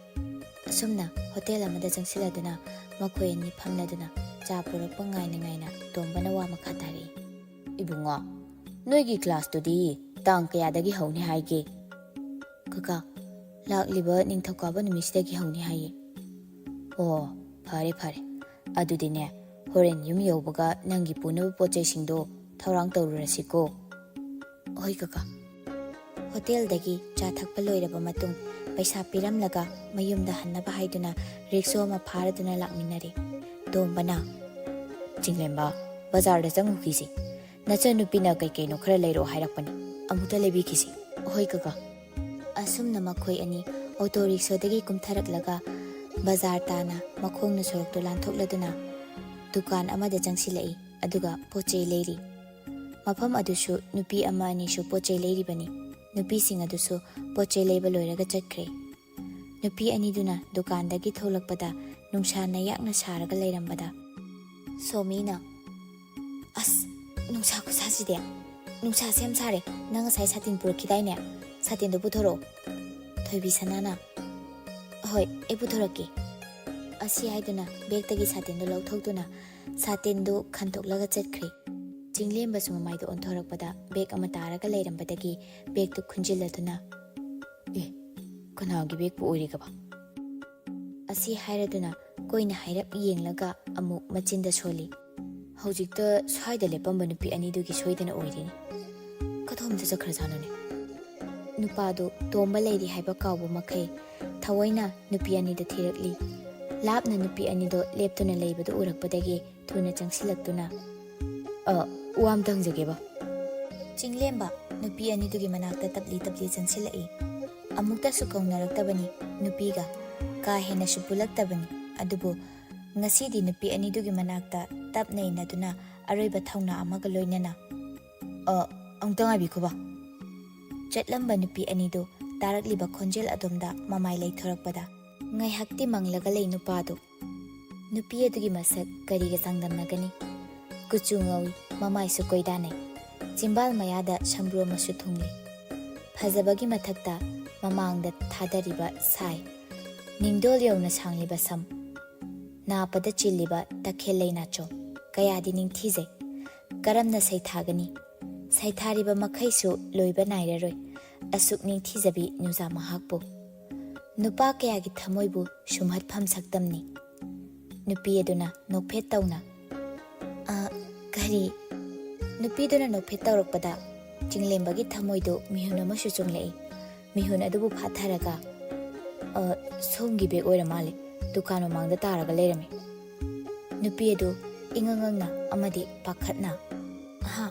ꯑꯁꯨꯝꯅ ꯍꯣꯇꯦꯜ ꯑꯃꯗ ꯆꯪꯁꯤꯜꯂꯗꯨꯅ ꯃꯈꯣꯏ ꯑꯅꯤ ꯐꯝꯂꯗꯨꯅ ꯆꯥ ꯄꯨꯔꯛꯄ ꯉꯥꯏꯅ ꯉꯥꯏꯅ ꯇꯣꯝꯕꯅ ꯋꯥ ꯃꯈꯥ ꯇꯥꯔꯛꯏ꯫ "ꯏꯕꯨꯡꯉꯣ, ꯅꯣꯏꯒꯤ ꯀ꯭ꯂꯥꯁꯇꯨꯗꯤ ꯇꯥꯡ ꯀꯌꯥꯗꯒꯤ ꯍꯧꯅꯤ ꯍꯥꯏꯒꯦ?" "ꯀꯀꯥ, ꯂꯥꯛꯂꯤꯕ ꯅꯤꯡꯊꯧꯀꯥꯕ ꯅꯨꯃꯤꯠꯁꯤꯗꯒꯤ ꯍꯧꯅꯤ ꯍꯥꯏꯌꯦ꯫" "ꯑꯣ, ꯐꯔꯦ ꯐꯔꯦ꯫ ꯑꯗꯨꯗꯤꯅꯦ, ꯍꯣꯔꯦꯟ ꯌꯨꯝ ꯌꯧꯕꯒ ꯅꯪꯒꯤ ꯄꯨꯅꯕ ꯄꯣꯠ ꯆꯩꯁꯤꯡꯗꯣ ꯊꯧꯔꯥꯡ ꯇꯧꯔꯨꯔꯁꯤꯀꯣ꯫" "ꯍꯣꯏ ꯀꯀꯥ꯫" ꯍꯣꯇꯦꯜꯗꯒꯤ ꯆꯥ ꯊꯛꯄ ꯂꯣꯏꯔꯕ ꯃꯇꯨꯡ ꯄꯩꯁꯥ ꯄꯤꯔꯝꯂꯒ ꯃꯌꯨꯝꯗ ꯍꯟꯅꯕ ꯍꯥꯏꯗꯨꯅ ꯔꯤꯛꯁꯣ ꯑꯃ ꯐꯥꯔꯗꯨꯅ ꯂꯥꯛꯃꯤꯟꯅꯔꯦ꯫ ꯇꯣꯝꯕꯅ, "ꯆꯤꯡꯂꯦꯝꯕ, ꯕꯖꯥꯔꯗ ꯆꯪꯉꯨꯈꯤꯁꯤ꯫ "ꯅꯆꯟꯅꯨꯄꯤꯅ ꯀꯩ ꯀꯩꯅꯣ ꯈꯔ ꯂꯩꯔꯛꯑꯣ ꯍꯥꯏꯔꯛꯄꯅꯤ, ꯑꯃꯨꯛꯇ ꯂꯩꯕꯤꯈꯤꯁꯤ꯫" "ꯍꯣꯏ ꯀꯀꯥ꯫" ꯑꯁꯨꯝꯅ ꯃꯈꯣꯏ ꯑꯅꯤ ꯑꯣꯇꯣ ꯔꯤꯛꯁꯣꯗꯒꯤ ꯀꯨꯝꯊꯔꯛꯂꯒ ꯕꯖꯥꯔ ꯇꯥꯅ ꯃꯈꯣꯡꯅ ꯁꯣꯔꯣꯛꯇꯨ ꯂꯥꯟꯊꯣꯛꯂꯗꯨꯅ ꯗꯨꯀꯥꯟ ꯑꯃꯗ ꯆꯪꯁꯤꯜꯂꯛꯏ꯫ ꯑꯗꯨꯒ ꯄꯣꯠ ꯆꯩ ꯂꯩꯔꯤ꯫ ꯃꯐꯝ ꯑꯗꯨꯁꯨ ꯅꯨꯄꯤ ꯑꯃ ꯑꯅꯤꯁꯨ ꯄꯣꯠ ꯆꯩ ꯂꯩꯔꯤꯕꯅꯤ꯫ ꯅꯨꯄꯤꯁꯤꯡ ꯑꯗꯨꯁꯨ ꯄꯣꯠ ꯆꯩ ꯂꯩꯕ ꯂꯣꯏꯔꯒ ꯆꯠꯈ꯭ꯔꯦ꯫ ꯅꯨꯄꯤ ꯑꯅꯤꯗꯨꯅ ꯗꯨꯀꯥꯟꯗꯒꯤ ꯊꯣꯛꯂꯛꯄꯗ ꯅꯨꯡꯁꯥꯅ ꯌꯥꯛꯅ ꯁꯥꯔꯒ ꯂꯩꯔꯝꯕꯗ ꯁꯣꯃꯤꯅ, "ꯑꯁ, ꯅꯨꯡꯁꯥ ꯈꯨꯁꯥꯁꯤꯗꯤ! ꯅꯨꯡꯁꯥꯁꯦ ꯌꯥꯝ ꯁꯥꯔꯦ꯫ ꯅꯪ ꯉꯁꯥꯏ ꯁꯥꯇꯤꯟ ꯄꯨꯔꯛꯈꯤꯗꯥꯏꯅꯦ? ꯁꯥꯇꯤꯟꯗꯣ ꯄꯨꯊꯣꯔꯛꯑꯣ꯫" ꯊꯣꯏꯕꯤ ꯁꯅꯥꯅ, "ꯍꯣꯏ, ꯑꯩ ꯄꯨꯊꯣꯔꯛꯀꯦ꯫" ꯑꯁꯤ ꯍꯥꯏꯗꯨꯅ ꯕꯦꯛꯇꯒꯤ ꯁꯥꯇꯤꯟꯗꯨ ꯂꯧꯊꯣꯛꯇꯨꯅ ꯁꯥꯇꯤꯟꯗꯨ ꯈꯟꯗꯣꯛꯂꯒ ꯆꯠꯈ꯭ꯔꯦ꯫ ꯆꯤꯡꯂꯦꯝꯕꯁꯨ ꯃꯃꯥꯏꯗꯨ ꯑꯣꯟꯊꯣꯔꯛꯄꯗ ꯕꯦꯛ ꯑꯃ ꯇꯥꯔꯒ ꯂꯩꯔꯝꯕꯗꯒꯤ ꯕꯦꯛꯇꯨ ꯈꯨꯟꯖꯤꯜꯂꯗꯨꯅ, "ꯑꯦ, ꯀꯅꯥꯒꯤ ꯕꯦꯛꯄꯨ ꯑꯣꯏꯔꯤꯒꯕ?" ꯑꯁꯤ ꯍꯥꯏꯔꯗꯨꯅ ꯀꯣꯏꯅ ꯍꯥꯏꯔꯞ ꯌꯦꯡꯂꯒ ꯑꯃꯨꯛ ꯃꯆꯤꯟꯗ ꯁꯣꯜꯂꯤ꯫ "ꯍꯧꯖꯤꯛꯇ ꯁ꯭ꯋꯥꯏꯗ ꯂꯦꯞꯄꯝꯕ ꯅꯨꯄꯤ ꯑꯅꯤꯗꯨꯒꯤ ꯁꯣꯏꯗꯅ ꯑꯣꯏꯔꯤꯅꯤ꯫ ꯀꯗꯣꯝꯗ ꯆꯠꯈ꯭ꯔꯖꯥꯠꯅꯣꯅꯦ?" ꯅꯨꯄꯥꯗꯨ ꯇꯣꯝꯕ ꯂꯩꯔꯤ ꯍꯥꯏꯕ ꯀꯥꯎꯕ ꯃꯈꯩ ꯊꯑꯣꯏꯅ ꯅꯨꯄꯤ ꯑꯅꯤꯗꯨ ꯊꯤꯔꯛꯂꯤ꯫ ꯂꯥꯞꯅ ꯅꯨꯄꯤ ꯑꯅꯤꯗꯣ ꯂꯦꯞꯇꯨꯅ ꯂꯩꯕꯗꯨ ꯎꯔꯛꯄꯗꯒꯤ ꯊꯨꯅ ꯆꯪꯁꯤꯜꯂꯛꯇꯨꯅ, "ꯑ, ꯋꯥ ꯑꯝꯇ ꯍꯪꯖꯒꯦꯕ꯫" ꯆꯤꯡꯂꯦꯝꯕ ꯅꯨꯄꯤ ꯑꯅꯤꯗꯨꯒꯤ ꯃꯅꯥꯛꯇ ꯇꯞꯂꯤ ꯇꯞꯂꯤ ꯆꯪꯁꯤꯜꯂꯛꯏ꯫ ꯑꯃꯨꯛꯇꯁꯨ ꯀꯧꯅꯔꯛꯇꯕꯅꯤ ꯅꯨꯄꯤꯒ, ꯀꯥ ꯍꯦꯟꯅꯁꯨ ꯄꯨꯜꯂꯛꯇꯕꯅꯤ꯫ ꯑꯗꯨꯕꯨ ꯉꯁꯤꯗꯤ ꯅꯨꯄꯤ ꯑꯅꯤꯗꯨꯒꯤ ꯃꯅꯥꯛꯇ ꯇꯞꯅ ꯏꯟꯅꯗꯨꯅ ꯑꯔꯣꯏꯕ ꯊꯧꯅꯥ ꯑꯃꯒ ꯂꯣꯏꯅꯅ, "ꯑ, ꯑꯃꯨꯛꯇ ꯉꯥꯏꯕꯤꯈꯣꯕ꯫" ꯆꯠꯂꯝꯕ ꯅꯨꯄꯤ ꯑꯅꯤꯗꯨ ꯇꯥꯔꯛꯂꯤꯕ ꯈꯣꯟꯖꯦꯜ ꯑꯗꯣꯝꯗ ꯃꯃꯥꯏ ꯂꯩꯊꯣꯔꯛꯄꯗ ꯉꯥꯏꯍꯥꯛꯇꯤ ꯃꯪꯂꯒ ꯂꯩ ꯅꯨꯄꯥꯗꯨ꯫ ꯅꯨꯄꯤ ꯑꯗꯨꯒꯤ ꯃꯁꯛ ꯀꯔꯤꯒ ꯆꯥꯡꯗꯝꯅꯒꯅꯤ? ꯀꯨꯆꯨ ꯉꯧꯏ, ꯃꯃꯥꯏꯁꯨ ꯀꯣꯏꯗꯥꯅꯩ, ꯆꯤꯝꯕꯥꯜ ꯃꯌꯥꯗ ꯁꯝꯕ꯭ꯔꯨ ꯑꯃꯁꯨ ꯊꯨꯡꯂꯤ꯫ ꯐꯖꯕꯒꯤ ꯃꯊꯛꯇ ꯃꯃꯥꯡꯗ ꯊꯥꯗꯔꯤꯕ ꯁꯥꯏ, ꯅꯤꯡꯗꯣꯜ ꯌꯧꯅ ꯁꯥꯡꯂꯤꯕ ꯁꯝ, ꯅꯥꯄꯗ ꯆꯤꯜꯂꯤꯕ ꯇꯈꯦꯜ ꯂꯩ ꯅꯥꯆꯣꯝ, ꯀꯌꯥꯗꯤ ꯅꯤꯡꯊꯤꯖꯩ꯫ ꯀꯔꯝꯅ ꯁꯩꯊꯥꯒꯅꯤ? ꯁꯩꯊꯥꯔꯤꯕ ꯃꯈꯩꯁꯨ ꯂꯣꯏꯕ ꯅꯥꯏꯔꯔꯣꯏ꯫ ꯑꯁꯨꯛ ꯅꯤꯡꯊꯤꯖꯕꯤ ꯅꯨꯖꯥ ꯃꯍꯥꯛꯄꯨ꯫ ꯅꯨꯄꯥ ꯀꯌꯥꯒꯤ ꯊꯃꯣꯏꯕꯨ ꯁꯨꯝꯍꯠꯐꯝ ꯁꯛꯇꯝꯅꯤ꯫ ꯅꯨꯄꯤ ꯑꯗꯨꯅ ꯅꯣꯛꯐꯦꯠ ꯇꯧꯅ, "ꯑ, ꯀꯔꯤ?" ꯅꯨꯄꯤꯗꯨꯅ ꯅꯣꯛꯐꯦꯠ ꯇꯧꯔꯛꯄꯗ ꯆꯤꯡꯂꯦꯝꯕꯒꯤ ꯊꯃꯣꯏꯗꯨ ꯃꯤꯍꯨꯟ ꯑꯃꯁꯨ ꯆꯣꯡꯂꯛꯏ꯫ ꯃꯤꯍꯨꯟ ꯑꯗꯨꯕꯨ ꯐꯥꯊꯔꯒ, "ꯑ, ꯁꯣꯝꯒꯤ ꯕꯦꯒ ꯑꯣꯏꯔ ꯃꯥꯜꯂꯦ, ꯗꯨꯀꯥꯟ ꯃꯃꯥꯡꯗ ꯇꯥꯔꯒ ꯂꯩꯔꯝꯃꯤ꯫" ꯅꯨꯄꯤ ꯑꯗꯨ ꯏꯉꯪ ꯉꯪꯅ ꯑꯃꯗꯤ ꯄꯥꯈꯠꯅ, "ꯑꯍꯥ,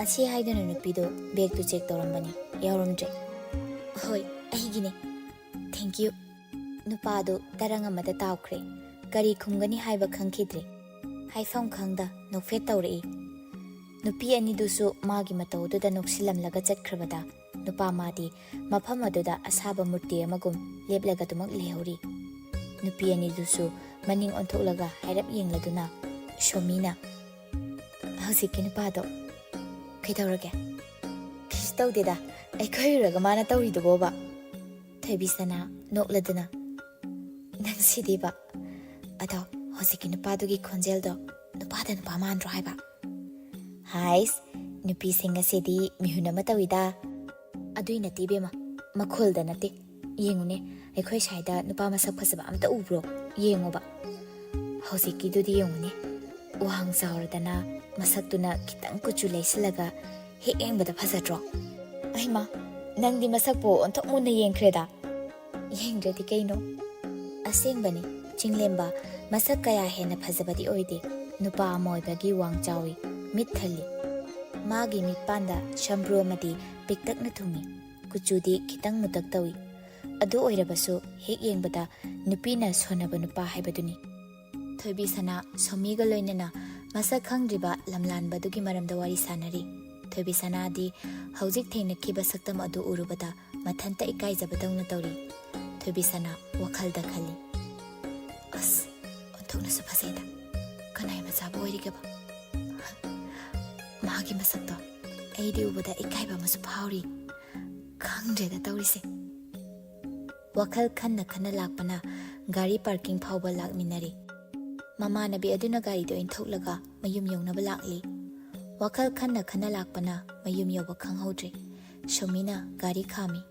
ꯁꯤ ꯍꯥꯏꯗꯨꯅ ꯅꯨꯄꯤꯗꯨ ꯕꯦꯒꯇꯨ ꯆꯦꯛ ꯇꯧꯔꯝꯕꯅꯤ, ꯌꯥꯎꯔꯝꯗ꯭ꯔꯦ꯫ "ꯍꯣꯏ, ꯑꯩꯒꯤꯅꯦ꯫ Thank you꯫" ꯅꯨꯄꯥꯗꯨ ꯇꯔꯪ ꯑꯃꯗ ꯇꯥꯎꯈ꯭ꯔꯦ꯫ ꯀꯔꯤ ꯈꯨꯝꯒꯅꯤ ꯍꯥꯏꯕ ꯈꯪꯈꯤꯗ꯭ꯔꯦ꯫ ꯍꯥꯏꯐꯝ ꯈꯪꯗ ꯅꯣꯛꯐꯦꯠ ꯇꯧꯔꯛꯏ꯫ ꯅꯨꯄꯤ ꯑꯅꯤꯗꯨꯁꯨ ꯃꯥꯒꯤ ꯃꯇꯧꯗꯨꯗ ꯅꯣꯛꯁꯤꯜꯂꯝꯂꯒ ꯆꯠꯈ꯭ꯔꯕꯗ ꯅꯨꯄꯥ ꯃꯥꯗꯤ ꯃꯐꯝ ꯑꯗꯨꯗ ꯑꯁꯥꯕ ꯃꯨꯔꯇꯤ ꯑꯃꯒꯨꯝ ꯂꯦꯞꯂꯒꯗꯨꯃꯛ ꯂꯩꯍꯧꯔꯤ꯫ ꯅꯨꯄꯤ ꯑꯅꯤꯗꯨꯁꯨ ꯃꯅꯤꯡ ꯑꯣꯟꯊꯣꯛꯂꯒ ꯍꯥꯏꯔꯞ ꯌꯦꯡꯂꯗꯨꯅ ꯁꯣꯃꯤꯅ, "ꯍꯧꯖꯤꯛꯀꯤ ꯅꯨꯄꯥꯗꯣ ꯀꯩꯗꯧꯔꯒꯦ?" "ꯀꯩꯁꯨ ꯇꯧꯗꯦꯗ, ꯑꯩꯈꯣꯏ ꯎꯔꯒ ꯃꯥꯅ ꯇꯧꯔꯤꯗꯨꯕꯣꯕ?" ꯊꯣꯏꯕꯤꯁꯅꯥ ꯅꯣꯛꯂꯗꯨꯅ, "ꯅꯪꯁꯤꯗꯤꯕ꯫ ꯑꯗꯣ ꯍꯧꯖꯤꯛꯀꯤ ꯅꯨꯄꯥꯗꯨꯒꯤ ꯈꯣꯟꯖꯦꯜꯗꯣ ꯅꯨꯄꯥꯗ ꯅꯨꯄꯥ ꯃꯥꯟꯗ꯭ꯔꯣ ꯍꯥꯏꯕ?" "ꯍꯥꯏꯁ, ꯅꯨꯄꯤꯁꯤꯡ ꯑꯁꯤꯗꯤ ꯃꯤꯍꯨꯟ ꯑꯃ ꯇꯧꯏꯗ꯫" "ꯑꯗꯨꯏ ꯅꯠꯇꯦ ꯏꯕꯦꯝꯃ, ꯃꯈꯣꯜꯗ ꯅꯠꯇꯦ꯫ ꯌꯦꯡꯉꯨꯅꯦ, ꯑꯩꯈꯣꯏ ꯁ꯭ꯋꯥꯏꯗ ꯅꯨꯄꯥ ꯃꯁꯛ ꯐꯖꯕ ꯑꯝꯇ ꯎꯕ꯭ꯔꯣ? ꯌꯦꯡꯉꯣꯕ꯫ ꯍꯧꯖꯤꯛꯀꯤꯗꯨꯗꯤ ꯌꯦꯡꯉꯨꯅꯦ, ꯋꯥꯡ ꯆꯥꯎꯔꯗꯅ ꯃꯁꯛꯇꯨꯅ ꯈꯤꯇꯪ ꯀꯨꯆꯨ ꯂꯩꯁꯤꯜꯂꯒ ꯍꯦꯛ ꯌꯦꯡꯕꯗ ꯐꯖꯗ꯭ꯔꯣ? ꯑꯩꯃ, ꯅꯪꯗꯤ ꯃꯁꯛꯄꯨ ꯑꯣꯟꯊꯣꯛ ꯃꯨꯟꯅ ꯌꯦꯡꯈ꯭ꯔꯦꯗ꯫" "ꯌꯦꯡꯗ꯭ꯔꯗꯤ ꯀꯩꯅꯣ?" ꯑꯁꯦꯡꯕꯅꯤ, ꯆꯤꯡꯂꯦꯝꯕ ꯃꯁꯛ ꯀꯌꯥ ꯍꯦꯟꯅ ꯐꯖꯕꯗꯤ ꯑꯣꯏꯗꯦ꯫ ꯅꯨꯄꯥ ꯑꯃ ꯑꯣꯏꯕꯒꯤ ꯋꯥꯡ ꯆꯥꯎꯏ, ꯃꯤꯠ ꯊꯜꯂꯤ꯫ ꯃꯥꯒꯤ ꯃꯤꯠꯄꯥꯟꯗ ꯁꯝꯕ꯭ꯔꯨ ꯑꯃꯗꯤ ꯄꯤꯛꯇꯛꯅ ꯊꯨꯡꯏ꯫ ꯀꯨꯆꯨꯗꯤ ꯈꯤꯇꯪ ꯃꯨꯇꯛ ꯇꯧꯏ꯫ ꯑꯗꯨ ꯑꯣꯏꯔꯕꯁꯨ ꯍꯦꯛ ꯌꯦꯡꯕꯗ ꯅꯨꯄꯤꯅ ꯁꯣꯟꯅꯕ ꯅꯨꯄꯥ ꯍꯥꯏꯕꯗꯨꯅꯤ꯫ ꯊꯣꯏꯕꯤꯁꯅꯥ ꯁꯣꯃꯤꯒ ꯂꯣꯏꯅꯅ ꯃꯁꯛ ꯈꯪꯗ꯭ꯔꯤꯕ ꯂꯝꯂꯥꯟꯕꯗꯨꯒꯤ ꯃꯔꯝꯗ ꯋꯥꯔꯤ ꯁꯥꯟꯅꯔꯤ꯫ ꯊꯣꯏꯕꯤꯁꯅꯥꯗꯤ ꯍꯧꯖꯤꯛ ꯊꯦꯡꯅꯈꯤꯕ ꯁꯛꯇꯝ ꯑꯗꯨ ꯎꯔꯨꯕꯗ ꯃꯊꯟꯇ ꯏꯀꯥꯏꯖꯕꯗꯧꯅ ꯇꯧꯔꯤ꯫ ꯊꯣꯏꯕꯤꯁꯅꯥ ꯋꯥꯈꯜꯗ ꯈꯜꯂꯤ, "ꯑꯁ, ꯑꯣꯟꯊꯣꯛꯅꯁꯨ ꯐꯖꯩꯗ꯫ ꯀꯅꯥꯏ ꯃꯆꯥꯕꯨ ꯑꯣꯏꯔꯤꯒꯦꯕ? ꯃꯥꯒꯤ ꯃꯁꯛꯇꯣ ꯑꯩꯗꯤ ꯎꯕꯗ ꯏꯀꯥꯏꯕ ꯑꯃꯁꯨ ꯐꯥꯎꯔꯤ꯫ ꯈꯪꯗ꯭ꯔꯦꯗ ꯇꯧꯔꯤꯁꯦ꯫" ꯋꯥꯈꯜ ꯈꯟꯅ ꯈꯟꯅ ꯂꯥꯛꯄꯅ ꯒꯥꯔꯤ ꯄꯥꯔꯀꯤꯡ ꯐꯥꯎꯕ ꯂꯥꯛꯃꯤꯟꯅꯔꯦ꯫ ꯃꯃꯥꯟꯅꯕꯤ ꯑꯗꯨꯅ ꯒꯥꯔꯤꯗꯨ ꯏꯟꯊꯣꯛꯂꯒ ꯃꯌꯨꯝ ꯌꯧꯅꯕ ꯂꯥꯛꯂꯤ꯫ ꯋꯥꯈꯜ ꯈꯟꯅ ꯈꯟꯅ ꯂꯥꯛꯄꯅ ꯃꯌꯨꯝ ꯌꯧꯕ ꯈꯪꯍꯧꯗ꯭ꯔꯦ꯫ ꯁꯣꯃꯤꯅ ꯒꯥꯔꯤ ꯈꯥꯝꯃꯤ꯫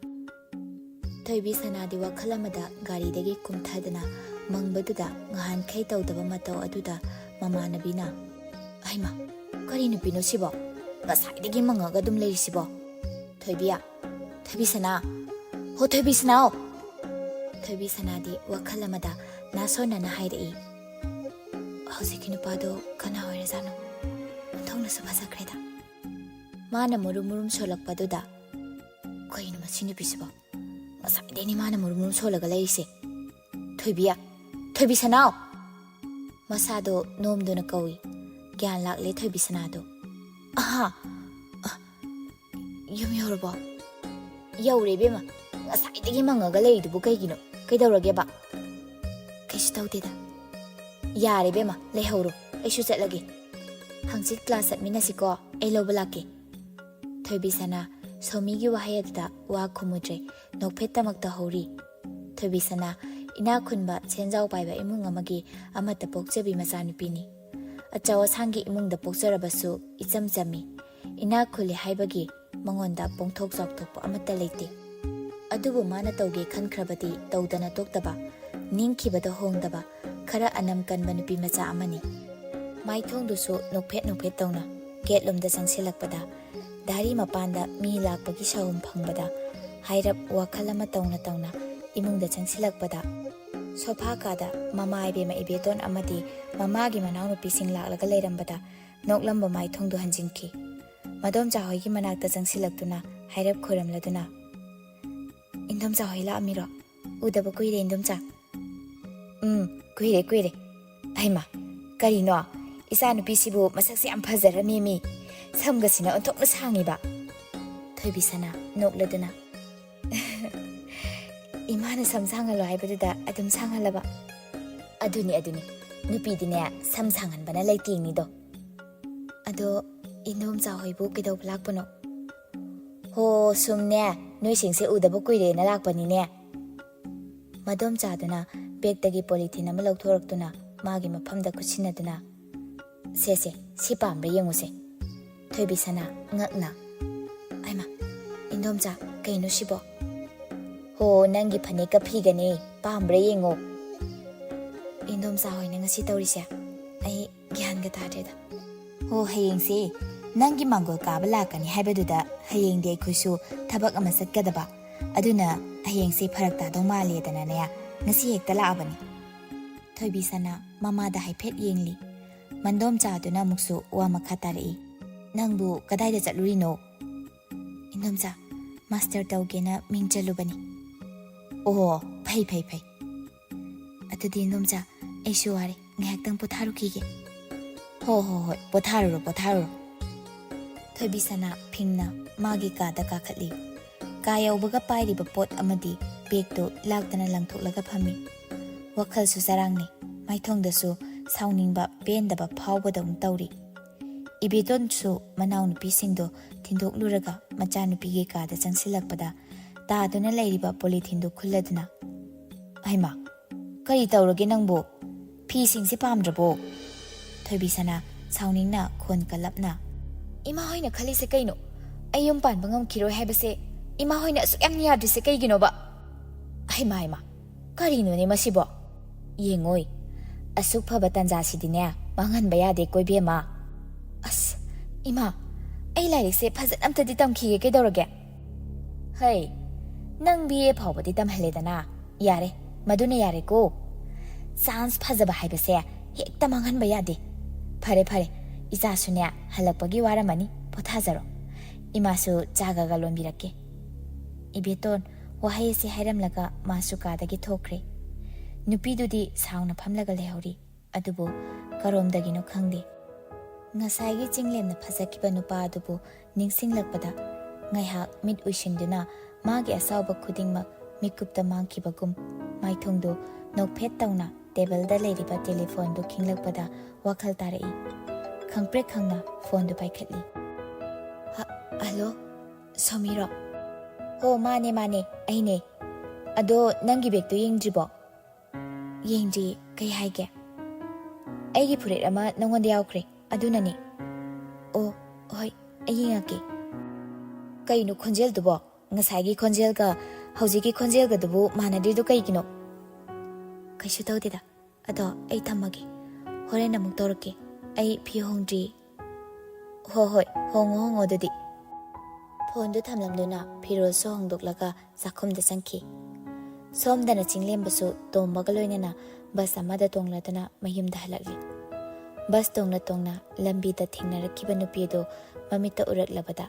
ꯊꯣꯏꯕꯤꯁꯅꯥꯗꯤ ꯋꯥꯈꯜ ꯑꯃꯗ ꯒꯥꯔꯤꯗꯒꯤ ꯀꯨꯝꯊꯗꯅ ꯃꯪꯕꯗꯨꯗ ꯉꯍꯥꯟꯈꯩ ꯇꯧꯗꯕ ꯃꯇꯧ ꯑꯗꯨꯗ ꯃꯃꯥꯟꯅꯕꯤꯅ, "ꯍꯩꯃꯥ, ꯀꯔꯤ ꯅꯨꯄꯤꯅꯣ ꯁꯤꯕꯣ? ꯉꯁꯥꯏꯗꯒꯤ ꯃꯪꯉꯒ ꯑꯗꯨꯝ ꯂꯩꯔꯤꯁꯤꯕꯣ? ꯊꯣꯏꯕꯤꯌꯥ, ꯊꯣꯏꯕꯤꯁꯅꯥ, ꯍꯣ ꯊꯣꯏꯕꯤꯁꯅꯥ!" ꯊꯣꯏꯕꯤꯁꯅꯥꯗꯤ ꯋꯥꯈꯜ ꯑꯃꯗ ꯅꯥꯁꯣꯟꯅꯅ ꯍꯥꯏꯔꯛꯏ, "ꯍꯧꯖꯤꯛꯀꯤ ꯅꯨꯄꯥꯗꯣ ꯀꯅꯥ ꯑꯣꯏꯔꯖꯥꯠꯅꯣ? ꯑꯣꯟꯊꯣꯛꯅꯁꯨ ꯐꯖꯈ꯭ꯔꯦꯗ꯫" ꯃꯥꯅ ꯃꯨꯔꯨꯝ ꯃꯨꯔꯨꯝ ꯁꯣꯜꯂꯛꯄꯗꯨꯗ, "ꯀꯩꯅꯣ ꯃꯁꯤ ꯅꯨꯄꯤꯁꯤꯕꯣ? ꯉꯁꯥꯏꯗꯩꯅꯦ ꯃꯥꯅ ꯃꯨꯔꯨꯝ ꯃꯨꯔꯨꯝ ꯁꯣꯜꯂꯒ ꯂꯩꯔꯤꯁꯦ꯫ ꯊꯣꯏꯕꯤ, ꯊꯣꯏꯕꯤ ꯁꯅꯥꯎ!" ꯃꯁꯥꯗꯣ ꯅꯣꯝꯗꯨꯅ ꯀꯧꯏ꯫ ꯒ꯭ꯌꯥꯟ ꯂꯥꯛꯂꯦ ꯊꯣꯏꯕꯤ ꯁꯅꯥꯗꯣ꯫ "ꯑꯍꯥ, ꯑ, ꯌꯨꯝ ꯌꯧꯔꯕꯣ?" "ꯌꯧꯔꯦ ꯏꯕꯦꯝꯃ꯫ ꯉꯁꯥꯏꯗꯒꯤ ꯃꯪꯉꯒ ꯂꯩꯔꯤꯗꯨꯕꯨ ꯀꯩꯒꯤꯅꯣ? ꯀꯩꯗꯧꯔꯒꯦꯕ?" "ꯀꯩꯁꯨ ꯇꯧꯗꯦꯗ꯫" "ꯌꯥꯔꯦ ꯏꯕꯦꯝꯃ, ꯂꯩꯍꯧꯔꯣ꯫ ꯑꯩꯁꯨ ꯆꯠꯂꯒꯦ꯫ ꯍꯪꯆꯤꯠ ꯀ꯭ꯂꯥꯁ ꯆꯠꯃꯤꯟꯅꯁꯤꯀꯣ꯫ ꯑꯩ ꯂꯧꯕ ꯂꯥꯛꯀꯦ꯫" ꯊꯣꯏꯕꯤ ꯁꯅꯥ ꯁꯣꯃꯤꯒꯤ ꯋꯥꯍꯩ ꯑꯗꯨꯗ ꯋꯥ ꯈꯨꯝꯃꯨꯗ꯭ꯔꯦ꯫ ꯅꯣꯛꯐꯦꯠꯇꯃꯛ ꯇꯧꯍꯧꯔꯤ꯫ ꯊꯣꯏꯕꯤ ꯁꯅꯥ ꯏꯅꯥꯛ ꯈꯨꯟꯕ ꯁꯦꯟꯖꯥꯎ ꯄꯥꯏꯕ ꯏꯃꯨꯡ ꯑꯃꯒꯤ ꯑꯃꯠꯇ ꯄꯣꯛꯆꯕꯤ ꯃꯆꯥꯅꯨꯄꯤꯅꯤ꯫ ꯑꯆꯧ ꯑꯁꯥꯡꯒꯤ ꯏꯃꯨꯡꯗ ꯄꯣꯛꯆꯔꯕꯁꯨ ꯏꯆꯝ ꯆꯝꯃꯤ꯫ ꯏꯅꯥꯛ ꯈꯨꯜꯂꯤ ꯍꯥꯏꯕꯒꯤ ꯃꯉꯣꯟꯗ ꯄꯣꯡꯊꯣꯛ ꯆꯥꯎꯊꯣꯛꯄ ꯑꯃꯠꯇ ꯂꯩꯇꯦ꯫ ꯑꯗꯨꯕꯨ ꯃꯥꯅ ꯇꯧꯒꯦ ꯈꯟꯈ꯭ꯔꯕꯗꯤ ꯇꯧꯗꯅ ꯇꯣꯛꯇꯕ, ꯅꯤꯡꯈꯤꯕꯗ ꯍꯣꯡꯗꯕ, ꯈꯔ ꯑꯅꯝ ꯀꯟꯕ ꯅꯨꯄꯤ ꯃꯆꯥ ꯑꯃꯅꯤ꯫ ꯃꯥꯏꯊꯣꯡꯗꯨꯁꯨ ꯅꯣꯛꯐꯦꯠ ꯅꯣꯛꯐꯦꯠ ꯇꯧꯅ ꯒꯦꯠꯂꯣꯝꯗ ꯆꯪꯁꯤꯜꯂꯛꯄꯗ, ꯗꯥꯔꯤ ꯃꯄꯥꯟꯗ ꯃꯤ ꯂꯥꯛꯄꯒꯤ ꯁꯥꯍꯨꯝ ꯐꯪꯕꯗ, ꯍꯥꯏꯔꯞ ꯋꯥꯈꯜ ꯑꯃ ꯇꯧꯅ ꯇꯧꯅ ꯏꯃꯨꯡꯗ ꯆꯪꯁꯤꯜꯂꯛꯄꯗ, ꯁꯣꯐꯥ ꯀꯥꯗ ꯃꯃꯥ ꯏꯕꯦꯝꯃ ꯏꯕꯦꯇꯣꯟ ꯑꯃꯗꯤ ꯃꯃꯥꯒꯤ ꯃꯅꯥꯎꯅꯨꯄꯤꯁꯤꯡ ꯂꯥꯛꯂꯒ ꯂꯩꯔꯝꯕꯗ, ꯅꯣꯛꯂꯝꯕ ꯃꯥꯏꯊꯣꯡꯗꯨ ꯍꯟꯖꯤꯟꯈꯤ꯫ ꯃꯗꯣꯝꯆꯥ ꯍꯣꯏꯒꯤ ꯃꯅꯥꯛꯇ ꯆꯪꯁꯤꯜꯂꯛꯇꯨꯅ ꯍꯥꯏꯔꯞ ꯈꯣꯏꯔꯝꯂꯗꯨꯅ, "ꯏꯟꯗꯣꯝꯆꯥ ꯍꯣꯏ ꯂꯥꯛꯑꯝꯃꯤꯔꯣ? ꯎꯗꯕ ꯀꯨꯏꯔꯦ, ꯏꯟꯗꯣꯝꯆꯥ꯫" "ꯎꯝ, ꯀꯨꯏꯔꯦ, ꯀꯨꯏꯔꯦ꯫ ꯑꯩꯃ, ꯀꯔꯤꯅꯣ? ꯏꯆꯥꯅꯨꯄꯤꯁꯤꯕꯨ ꯃꯁꯛꯁꯦ ꯌꯥꯝ ꯐꯖꯔꯝꯃꯦꯃꯤ꯫ ꯁꯝꯒꯁꯤꯅ ꯑꯣꯟꯊꯣꯛꯅ ꯁꯥꯡꯉꯤꯕ꯫" ꯊꯣꯏꯕꯤ ꯁꯅꯥ ꯅꯣꯛꯂꯗꯨꯅ, "ꯏꯃꯥꯅ ꯁꯝ ꯁꯥꯡꯍꯜꯂꯣ ꯍꯥꯏꯕꯗꯨꯗ ꯑꯗꯨꯝ ꯁꯥꯡꯍꯜꯂꯕ꯫" "ꯑꯗꯨꯅꯤ, ꯑꯗꯨꯅꯤ꯫ ꯅꯨꯄꯤꯗꯤꯅꯦ, ꯁꯝ ꯁꯥꯡꯍꯟꯕꯅ ꯂꯩꯇꯦꯡꯅꯤꯗꯣ꯫" "ꯑꯗꯣ ꯏꯟꯗꯣꯝꯆꯥ ꯍꯣꯏꯕꯨ ꯀꯩꯗꯧꯕ ꯂꯥꯛꯄꯅꯣ?" "ꯍꯣ, ꯁꯨꯝꯅꯦ, ꯅꯣꯏꯁꯤꯡꯁꯦ ꯎꯗꯕ ꯀꯨꯏꯔꯦꯅ ꯂꯥꯛꯄꯅꯤꯅꯦ꯫" ꯃꯗꯣꯝꯆꯥꯗꯨꯅ ꯕꯦꯛꯇꯒꯤ ꯄꯣꯂꯤꯊꯤꯟ ꯑꯃ ꯂꯧꯊꯣꯔꯛꯇꯨꯅ ꯃꯥꯒꯤ ꯃꯐꯝꯗ ꯀꯨꯠꯁꯤꯟꯅꯗꯨꯅ, "ꯁꯦ, ꯁꯦ, ꯁꯤ ꯄꯥꯝꯕ꯭ꯔꯥ ꯌꯦꯡꯉꯨꯁꯦ꯫" ꯊꯣꯏꯕꯤ ꯁꯅꯥ ꯉꯛꯅ, "ꯑꯩꯃ, ꯏꯟꯗꯣꯝꯆꯥ, ꯀꯩꯅꯣ ꯁꯤꯕꯣ?" "ꯍꯣ, ꯅꯪꯒꯤ ꯐꯅꯦꯛꯀ ꯐꯤꯒꯅꯦ, ꯄꯥꯝꯕ꯭ꯔꯥ ꯌꯦꯡꯉꯣ꯫" "ꯏꯟꯗꯣꯝꯆꯥ ꯍꯣꯏꯅ ꯉꯁꯤ ꯇꯧꯔꯤꯁꯦ ꯑꯩ ꯒ꯭ꯌꯥꯟꯒ ꯇꯥꯗ꯭ꯔꯦꯗ꯫" "ꯍꯣ, ꯍꯌꯦꯡꯁꯦ ꯅꯪꯒꯤ ꯃꯥꯡꯒꯣꯜ ꯀꯥꯕ ꯂꯥꯛꯀꯅꯤ ꯍꯥꯏꯕꯗꯨꯗ ꯍꯌꯦꯡꯗꯤ ꯑꯩꯈꯣꯏꯁꯨ ꯊꯕꯛ ꯑꯃ ꯆꯠꯀꯗꯕ, ꯑꯗꯨꯅ ꯍꯌꯦꯡꯁꯦ ꯐꯔꯛ ꯇꯥꯗꯧ ꯃꯥꯜꯂꯦꯗꯅꯅꯦ ꯉꯁꯤ ꯍꯦꯛꯇ ꯂꯥꯛꯑꯕꯅꯤ꯫" ꯊꯣꯏꯕꯤ ꯁꯅꯥ ꯃꯃꯥꯗ ꯍꯥꯏꯐꯦꯠ ꯌꯦꯡꯂꯤ꯫ ꯃꯟꯗꯣꯝꯆꯥꯗꯨꯅ ꯑꯃꯨꯛꯁꯨ ꯋꯥ ꯃꯈꯥ ꯇꯥꯔꯛꯏ꯫ "ꯅꯪꯕꯨ ꯀꯗꯥꯏꯗ ꯆꯠꯂꯨꯔꯤꯅꯣ?" "ꯏꯟꯗꯣꯝꯆꯥ, ꯃꯥꯁꯇꯔ ꯇꯧꯒꯦꯅ ꯃꯤꯡ ꯆꯜꯂꯨꯕꯅꯤ꯫" "ꯑꯣ, ꯐꯩ, ꯐꯩ, ꯐꯩ꯫ ꯑꯗꯨꯗꯤ ꯏꯟꯗꯣꯝꯆꯥ, ꯑꯩꯁꯨ ꯋꯥꯔꯦ, ꯉꯥꯏꯍꯥꯛꯇꯪ ꯄꯣꯊꯥꯔꯨꯈꯤꯒꯦ꯫" "ꯍꯣ, ꯍꯣ, ꯍꯣꯏ, ꯄꯣꯊꯥꯔꯨꯔꯣ, ꯄꯣꯊꯥꯔꯨꯔꯣ꯫" ꯊꯣꯏꯕꯤꯁꯅꯥ ꯐꯤꯡꯅ ꯃꯥꯒꯤ ꯀꯥꯗ ꯀꯥꯈꯠꯂꯤ꯫ ꯀꯥ ꯌꯧꯕꯒ ꯄꯥꯏꯔꯤꯕ ꯄꯣꯠ ꯑꯃꯗꯤ ꯕꯦꯒꯇꯨ ꯂꯥꯛꯇꯅ ꯂꯪꯊꯣꯛꯂꯒ ꯐꯝꯃꯤ꯫ ꯋꯥꯈꯜꯁꯨ ꯆꯔꯥꯡꯅꯩ, ꯃꯥꯏꯊꯣꯡꯗꯁꯨ ꯁꯥꯎꯅꯤꯡꯕ, ꯄꯦꯟꯗꯕ ꯐꯥꯎꯕꯗꯧꯅ ꯇꯧꯔꯤ꯫ ꯏꯕꯦꯇꯣꯟꯁꯨ ꯃꯅꯥꯎꯅꯨꯄꯤꯁꯤꯡꯗꯣ ꯊꯤꯟꯗꯣꯛꯂꯨꯔꯒ ꯃꯆꯥꯅꯨꯄꯤꯒꯤ ꯀꯥꯗ ꯆꯪꯁꯤꯜꯂꯛꯄꯗ, ꯇꯥꯗꯨꯅ ꯂꯩꯔꯤꯕ ꯄꯣꯂꯤꯊꯤꯟꯗꯨ ꯈꯨꯜꯂꯗꯨꯅ, "ꯍꯩꯃꯥ, ꯀꯔꯤ ꯇꯧꯔꯒꯦ ꯅꯪꯕꯨ? ꯐꯤꯁꯤꯡꯁꯦ ꯄꯥꯝꯗ꯭ꯔꯕꯣ?" ꯊꯣꯏꯕꯤꯁꯅꯥ ꯁꯥꯎꯅꯤꯡꯅ ꯈꯣꯟ ꯀꯜꯂꯞꯅ, "ꯏꯃꯥ ꯍꯣꯏꯅ ꯈꯜꯂꯤꯁꯦ ꯀꯩꯅꯣ? ꯑꯩ ꯌꯨꯝ ꯄꯥꯟꯕ ꯉꯝꯈꯤꯔꯣꯏ ꯍꯥꯏꯕꯁꯦ ꯏꯃꯥ ꯍꯣꯏꯅ ꯑꯁꯨꯛ ꯌꯥꯝꯅ ꯌꯥꯗ꯭ꯔꯤꯁꯦ ꯀꯩꯒꯤꯅꯣꯕ? ꯍꯩꯃꯥ, ꯍꯩꯃꯥ, ꯀꯔꯤꯅꯣꯅꯦ ꯃꯁꯤꯕꯣ? ꯌꯦꯡꯉꯣꯏ, ꯑꯁꯨꯛ ꯐꯕ ꯇꯥꯟꯖꯥꯁꯤꯗꯤꯅꯦ ꯃꯥꯡꯍꯟꯕ ꯌꯥꯗꯦꯀꯣ ꯏꯕꯦꯝꯃ꯫ ꯑꯁ, ꯏꯃꯥ, ꯑꯩ ꯂꯥꯏꯔꯤꯛꯁꯦ ꯐꯖꯅ ꯑꯝꯇꯗꯤ ꯇꯝꯈꯤꯒꯦ, ꯀꯩꯗꯧꯔꯒꯦ? ꯍꯩ, ꯅꯪ ꯕꯤ ꯑꯦ ꯐꯥꯎꯕꯗꯤ ꯇꯝꯍꯜꯂꯦꯗꯅ, ꯌꯥꯔꯦ, ꯃꯗꯨꯅ ꯌꯥꯔꯦꯀꯣ꯫ ꯆꯥꯟꯁ ꯐꯖꯕ ꯍꯥꯏꯕꯁꯦ ꯍꯦꯛꯇ ꯃꯥꯡꯍꯟꯕ ꯌꯥꯗꯦ꯫ ꯐꯔꯦ, ꯐꯔꯦ, ꯏꯆꯥꯁꯨꯅꯦ ꯍꯜꯂꯛꯄꯒꯤ ꯋꯥꯔꯝꯃꯅꯤ, ꯄꯣꯊꯥꯖꯔꯣ꯫ ꯏꯃꯥꯁꯨ ꯆꯥꯒꯒ ꯂꯣꯟꯕꯤꯔꯛꯀꯦ꯫" ꯏꯕꯦꯇꯣꯟ ꯋꯥꯍꯩ ꯑꯁꯤ ꯍꯥꯏꯔꯝꯂꯒ ꯃꯥꯁꯨ ꯀꯥꯗꯒꯤ ꯊꯣꯛꯈ꯭ꯔꯦ꯫ ꯅꯨꯄꯤꯗꯨꯗꯤ ꯁꯥꯎꯅ ꯐꯝꯂꯒ ꯂꯩꯍꯧꯔꯤ꯫ ꯑꯗꯨꯕꯨ ꯀꯔꯣꯝꯗꯒꯤꯅꯣ ꯈꯪꯗꯦ꯫ ꯉꯁꯥꯏꯒꯤ ꯆꯤꯡꯂꯦꯝꯅ ꯐꯖꯈꯤꯕ ꯅꯨꯄꯥ ꯑꯗꯨꯕꯨ ꯅꯤꯡꯁꯤꯡꯂꯛꯄꯗ ꯉꯥꯏꯍꯥꯛ ꯃꯤꯠ ꯎꯏꯁꯤꯟꯗꯨꯅ ꯃꯥꯒꯤ ꯑꯁꯥꯎꯕ ꯈꯨꯗꯤꯡꯃꯛ ꯃꯤꯀꯨꯞꯇ ꯃꯥꯡꯈꯤꯕꯒꯨꯝ ꯃꯥꯏꯊꯣꯡꯗꯨ ꯅꯣꯛꯐꯦꯠ ꯇꯧꯅ ꯇꯦꯕꯜꯗ ꯂꯩꯔꯤꯕ ꯇꯦꯂꯤꯐꯣꯟꯗꯨ ꯈꯤꯡꯂꯛꯄꯗ ꯋꯥꯈꯜ ꯇꯥꯔꯛꯏ꯫ ꯈꯪꯄ꯭ꯔꯦꯛ ꯈꯪꯅ ꯐꯣꯟꯗꯨ ꯄꯥꯏꯈꯠꯂꯤ꯫ "ꯍ-, ꯍꯜꯂꯣ, ꯁꯣꯃꯤꯔꯣ?" "ꯍꯣ, ꯃꯥꯅꯦ, ꯃꯥꯅꯦ, ꯑꯩꯅꯦ꯫ ꯑꯗꯣ ꯅꯪꯒꯤ ꯕꯦꯒꯇꯨ ꯌꯦꯡꯗ꯭ꯔꯤꯕꯣ?" "ꯌꯦꯡꯗ꯭ꯔꯤ, ꯀꯩ ꯍꯥꯏꯒꯦ?" "ꯑꯩꯒꯤ ꯐꯨꯔꯤꯠ ꯑꯃ ꯅꯪꯉꯣꯟꯗ ꯌꯥꯎꯈ꯭ꯔꯦ, ꯑꯗꯨꯅꯅꯦ꯫" "ꯑꯣ, ꯍꯣꯏ, ꯑꯩ ꯌꯦꯡꯉꯛꯀꯦ꯫" "ꯀꯩꯅꯣ ꯈꯣꯟꯖꯦꯜꯗꯨꯕꯣ? ꯉꯁꯥꯏꯒꯤ ꯈꯣꯟꯖꯦꯜꯒ ꯍꯧꯖꯤꯛꯀꯤ ꯈꯣꯟꯖꯦꯜꯒꯗꯨꯕꯨ ꯃꯥꯟꯅꯗ꯭ꯔꯤꯗꯨ ꯀꯩꯒꯤꯅꯣ?" "ꯀꯩꯁꯨ ꯇꯧꯗꯦꯗ, ꯑꯗꯣ ꯑꯩ ꯊꯝꯃꯒꯦ, ꯍꯣꯔꯦꯟ ꯑꯃꯨꯛ ꯇꯧꯔꯛꯀꯦ, ꯑꯩ ꯐꯤ ꯍꯣꯡꯗ꯭ꯔꯤ꯫" "ꯍꯣ ꯍꯣꯏ, ꯍꯣꯡꯉꯣ ꯍꯣꯡꯉꯣ ꯑꯗꯨꯗꯤ꯫" ꯐꯣꯟꯗꯨ ꯊꯝꯂꯝꯗꯨꯅ ꯐꯤꯔꯣꯜꯁꯨ ꯍꯣꯡꯗꯣꯛꯂꯒ ꯆꯥꯛꯈꯨꯝꯗ ꯆꯪꯈꯤ꯫ ꯁꯣꯝꯗꯅ ꯆꯤꯡꯂꯦꯝꯕꯁꯨ ꯇꯣꯝꯕꯒ ꯂꯣꯏꯅꯅ ꯕꯁ ꯑꯃꯗ ꯇꯣꯡꯂꯗꯨꯅ ꯃꯌꯨꯝꯗ ꯍꯜꯂꯛꯂꯤ꯫ ꯕꯁ ꯇꯣꯡꯅ ꯇꯣꯡꯅ ꯂꯝꯕꯤꯗ ꯊꯦꯡꯅꯔꯛꯈꯤꯕ ꯅꯨꯄꯤ ꯑꯗꯨ ꯃꯃꯤꯠꯇ ꯎꯔꯛꯂꯕꯗ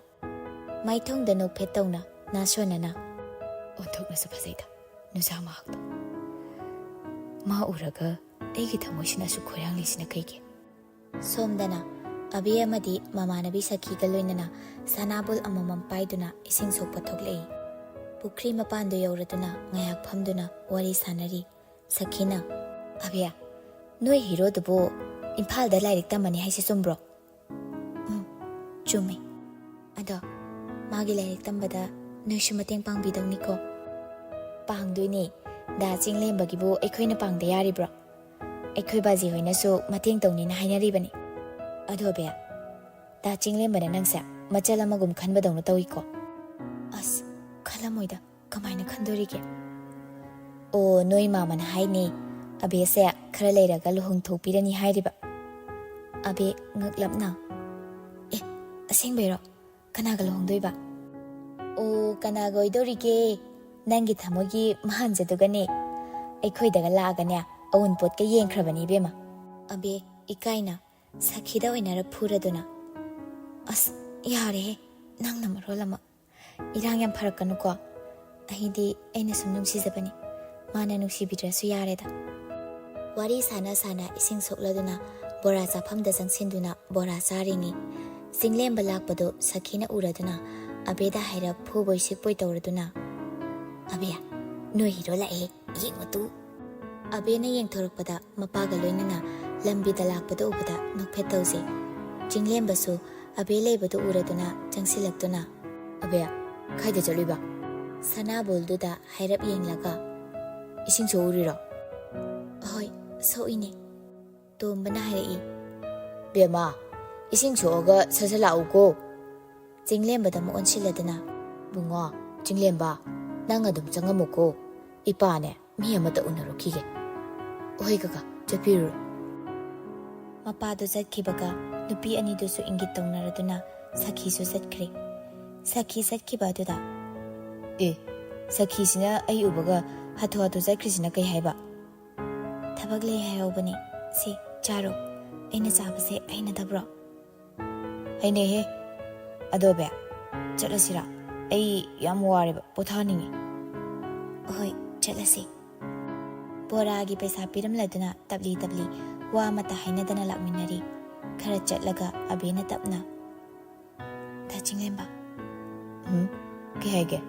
ꯃꯥꯏꯊꯣꯡꯗ ꯅꯣꯛꯐꯦꯠ ꯇꯧꯅ ꯅꯥꯁꯣꯟꯅꯅ, "ꯑꯣꯟꯊꯣꯛꯅꯁꯨ ꯐꯖꯩꯗ ꯅꯨꯖꯥ ꯃꯍꯥꯛꯇꯣ꯫ ꯃꯥ ꯎꯔꯒ ꯑꯩꯒꯤ ꯊꯃꯣꯏꯁꯤꯅ ꯑꯁꯨꯛ ꯈꯣꯏꯔꯥꯡꯂꯤꯁꯤꯅ ꯀꯩꯒꯤ?" ꯁꯣꯝꯗꯅ ꯑꯕꯦ ꯑꯃꯗꯤ ꯃꯃꯥꯟꯅꯕꯤ ꯁꯈꯤꯒ ꯂꯣꯏꯅꯅ ꯁꯅꯥꯕꯨꯜ ꯑꯃꯃꯝ ꯄꯥꯏꯗꯨꯅ ꯏꯁꯤꯡ ꯁꯣꯛꯄ ꯊꯣꯛꯂꯛꯏ꯫ ꯄꯨꯈ꯭ꯔꯤ ꯃꯄꯥꯟꯗꯨ ꯌꯧꯔꯗꯨꯅ ꯉꯥꯏꯍꯥꯛ ꯐꯝꯗꯨꯅ ꯋꯥꯔꯤ ꯁꯥꯟꯅꯔꯤ꯫ ꯁꯈꯤꯅ, "ꯑꯕꯦ, ꯅꯣꯏ ꯍꯤꯔꯣꯗꯨꯕꯨ ꯏꯝꯐꯥꯜꯗ ꯂꯥꯏꯔꯤꯛ ꯇꯝꯃꯅꯤ ꯍꯥꯏꯁꯦ ꯆꯨꯝꯕ꯭ꯔꯣ?" "ꯎꯝ, ꯆꯨꯝꯃꯤ꯫ ꯑꯗꯣ ꯃꯥꯒꯤ ꯂꯥꯏꯔꯤꯛ ꯇꯝꯕꯗ ꯅꯣꯏꯁꯨ ꯃꯇꯦꯡ ꯄꯥꯡꯕꯤꯗꯧꯅꯤꯀꯣ?" "ꯄꯥꯡꯗꯣꯏꯅꯦ꯫ ꯗꯥ ꯆꯤꯡꯂꯦꯝꯕꯒꯤꯕꯨ ꯑꯩꯈꯣꯏꯅ ꯄꯥꯡꯗ ꯌꯥꯔꯤꯕ꯭ꯔꯣ? ꯑꯩꯈꯣꯏ ꯕꯥꯖꯤ ꯍꯣꯏꯅꯁꯨ ꯃꯇꯦꯡ ꯇꯧꯅꯤꯅ ꯍꯥꯏꯅꯔꯤꯕꯅꯤ꯫ ꯑꯗꯣ ꯑꯕꯦ, ꯗꯥ ꯆꯤꯡꯂꯦꯝꯕꯅ ꯅꯪꯁꯦ ꯃꯆꯜ ꯑꯃꯒꯨꯝ ꯈꯟꯕꯗꯧꯅ ꯇꯧꯏꯀꯣ?" "ꯑꯁ, ꯈꯜꯂꯝꯃꯣꯏꯗ꯫ ꯀꯃꯥꯏꯅ ꯈꯟꯗꯣꯔꯤꯒꯦ?" "ꯑꯣ, ꯅꯣꯏ ꯃꯥꯃꯅ ꯍꯥꯏꯅꯦ, ꯑꯕꯦꯁꯦ ꯈꯔ ꯂꯩꯔꯒ ꯂꯨꯍꯣꯡꯊꯣꯛꯄꯤꯔꯅꯤ ꯍꯥꯏꯔꯤꯕ꯫" ꯑꯕꯦ ꯉꯛꯂꯞꯅ, "ꯑꯦ, ꯑꯁꯦꯡꯕꯩꯔꯣ? ꯀꯅꯥꯒ ꯂꯨꯍꯣꯡꯗꯣꯏꯕ?" "ꯑꯣ, ꯀꯅꯥꯒ ꯑꯣꯏꯗꯧꯔꯤꯒꯦ? ꯅꯪꯒꯤ ꯊꯃꯣꯏꯒꯤ ꯃꯍꯥꯟꯖꯗꯨꯒꯅꯦ꯫ ꯑꯩꯈꯣꯏꯗꯒ ꯂꯥꯛꯑꯒꯅꯦ ꯑꯋꯨꯟꯄꯣꯠꯀ ꯌꯦꯡꯈ꯭ꯔꯕꯅꯤ ꯏꯕꯦꯝꯃ꯫" ꯑꯕꯦ ꯏꯀꯥꯏꯅ ꯁꯈꯤꯗ ꯑꯣꯏꯅꯔ ꯐꯨꯔꯗꯨꯅ, "ꯑꯁ, ꯌꯥꯔꯦꯍꯦ, ꯅꯪꯅ ꯃꯔꯣꯜ ꯑꯃ꯫ ꯏꯔꯥꯡ ꯌꯥꯝ ꯐꯔꯛꯀꯅꯨꯀꯣ꯫ ꯑꯩꯗꯤ ꯑꯩꯅ ꯁꯨꯝ ꯅꯨꯡꯁꯤꯖꯕꯅꯤ꯫ ꯃꯥꯅ ꯅꯨꯡꯁꯤꯕꯤꯗ꯭ꯔꯁꯨ ꯌꯥꯔꯦꯗ꯫" ꯋꯥꯔꯤ ꯁꯥꯟꯅ ꯁꯥꯟꯅ ꯏꯁꯤꯡ ꯁꯣꯛꯂꯗꯨꯅ ꯕꯣꯔꯥ ꯆꯥꯐꯝꯗ ꯆꯪꯁꯤꯟꯗꯨꯅ ꯕꯣꯔꯥ ꯆꯥꯔꯤꯉꯩ, ꯆꯤꯡꯂꯦꯝꯕ ꯂꯥꯛꯄꯗꯨ ꯁꯈꯤꯅ ꯎꯔꯗꯨꯅ ꯑꯕꯦꯗ ꯍꯥꯏꯔꯞ ꯐꯨꯕꯣꯏ ꯁꯤꯛꯄꯣꯏ ꯇꯧꯔꯗꯨꯅ, "ꯑꯕꯦ, ꯅꯣꯏ ꯍꯤꯔꯣ ꯂꯥꯛꯑꯦ, ꯌꯦꯡꯉꯨ ꯇꯨ꯫" ꯑꯕꯦꯅ ꯌꯦꯡꯊꯣꯔꯛꯄꯗ ꯃꯄꯥꯒ ꯂꯣꯏꯅꯅ ꯂꯝꯕꯤꯗ ꯂꯥꯛꯄꯗ ꯎꯕꯗ ꯅꯣꯛꯐꯦꯠ ꯇꯧꯖꯩ꯫ ꯆꯤꯡꯂꯦꯝꯕꯁꯨ ꯑꯕꯦ ꯂꯩꯕꯗꯨ ꯎꯔꯗꯨꯅ ꯆꯪꯁꯤꯜꯂꯛꯇꯨꯅ, "ꯑꯕꯦ, ꯀꯥꯏꯗ ꯆꯠꯂꯨꯏꯕ?" ꯁꯅꯥꯕꯨꯜꯗꯨꯗ ꯍꯥꯏꯔꯞ ꯌꯦꯡꯂꯒ, "ꯏꯁꯤꯡ ꯁꯣꯛꯎꯔꯤꯔꯣ?" "ꯍꯣꯏ, ꯁꯣꯛꯏꯅꯦ꯫" ꯇꯣꯝꯕꯅ ꯍꯥꯏꯔꯛꯏ꯫ "ꯕꯦꯝꯃ, ꯏꯁꯤꯡ ꯁꯣꯛꯑꯒ ꯁꯠ ꯁꯠ ꯂꯥꯛꯎꯀꯣ꯫" ꯆꯤꯡꯂꯦꯝꯕꯗ ꯑꯃꯨꯛ ꯑꯣꯟꯁꯤꯜꯂꯗꯨꯅ, "ꯕꯨꯡꯉꯣ, ꯆꯤꯡꯂꯦꯝꯕ, ꯅꯪ ꯑꯗꯨꯝ ꯆꯪꯉꯝꯃꯨꯀꯣ꯫ ꯏꯄꯥꯅꯦ, ꯃꯤ ꯑꯃꯇ ꯎꯅꯔꯨꯈꯤꯒꯦ꯫" "ꯍꯣꯏ ꯀꯀꯥ, ꯆꯠꯄꯤꯔꯨꯔꯣ꯫" ꯃꯄꯥꯗꯨ ꯆꯠꯈꯤꯕꯒ ꯅꯨꯄꯤ ꯑꯅꯤꯗꯨꯁꯨ ꯏꯪꯒꯤꯠ ꯇꯧꯅꯔꯗꯨꯅ ꯁꯈꯤꯁꯨ ꯆꯠꯈ꯭ꯔꯦ꯫ ꯁꯈꯤ ꯆꯠꯈꯤꯕ ꯑꯗꯨꯗ, "ꯑꯦ, ꯁꯈꯤꯁꯤꯅ ꯑꯩ ꯎꯕꯒ ꯍꯥꯊꯨ ꯍꯥꯊꯨ ꯆꯠꯈ꯭ꯔꯤꯁꯤꯅ ꯀꯩ ꯍꯥꯏꯕ?" "ꯊꯕꯛ ꯂꯩ ꯍꯥꯏꯍꯧꯕꯅꯦ꯫ ꯁꯤ, ꯆꯥꯔꯣ꯫ ꯑꯩꯅ ꯆꯥꯕꯁꯦ ꯍꯩꯅꯗꯕ꯭ꯔꯣ? ꯍꯩꯅꯩꯍꯦ꯫ ꯑꯗꯣ ꯕꯦ, ꯆꯠꯂꯁꯤꯔꯥ? ꯑꯩ ꯌꯥꯝ ꯋꯥꯔꯦꯕ, ꯄꯣꯊꯥꯅꯤꯡꯉꯤ꯫ ꯍꯣꯏ, ꯆꯠꯂꯁꯤ꯫ ꯕꯣꯔꯥꯒꯤ ꯄꯩꯁꯥ ꯄꯤꯔꯝꯂꯗꯨꯅ ꯇꯞꯂꯤ ꯇꯞꯂꯤ ꯋꯥ ꯑꯃꯠꯇ ꯍꯥꯏꯅꯗꯅ ꯂꯥꯛꯃꯤꯟꯅꯔꯤ꯫ ꯈꯔ ꯆꯠꯂꯒ ꯑꯕꯦꯅ ꯇꯞꯅ, "ꯗꯥ ꯆꯤꯡꯂꯦꯝꯕ꯫" "ꯎꯝ? ꯀꯩ ꯍꯥꯏꯒꯦ?"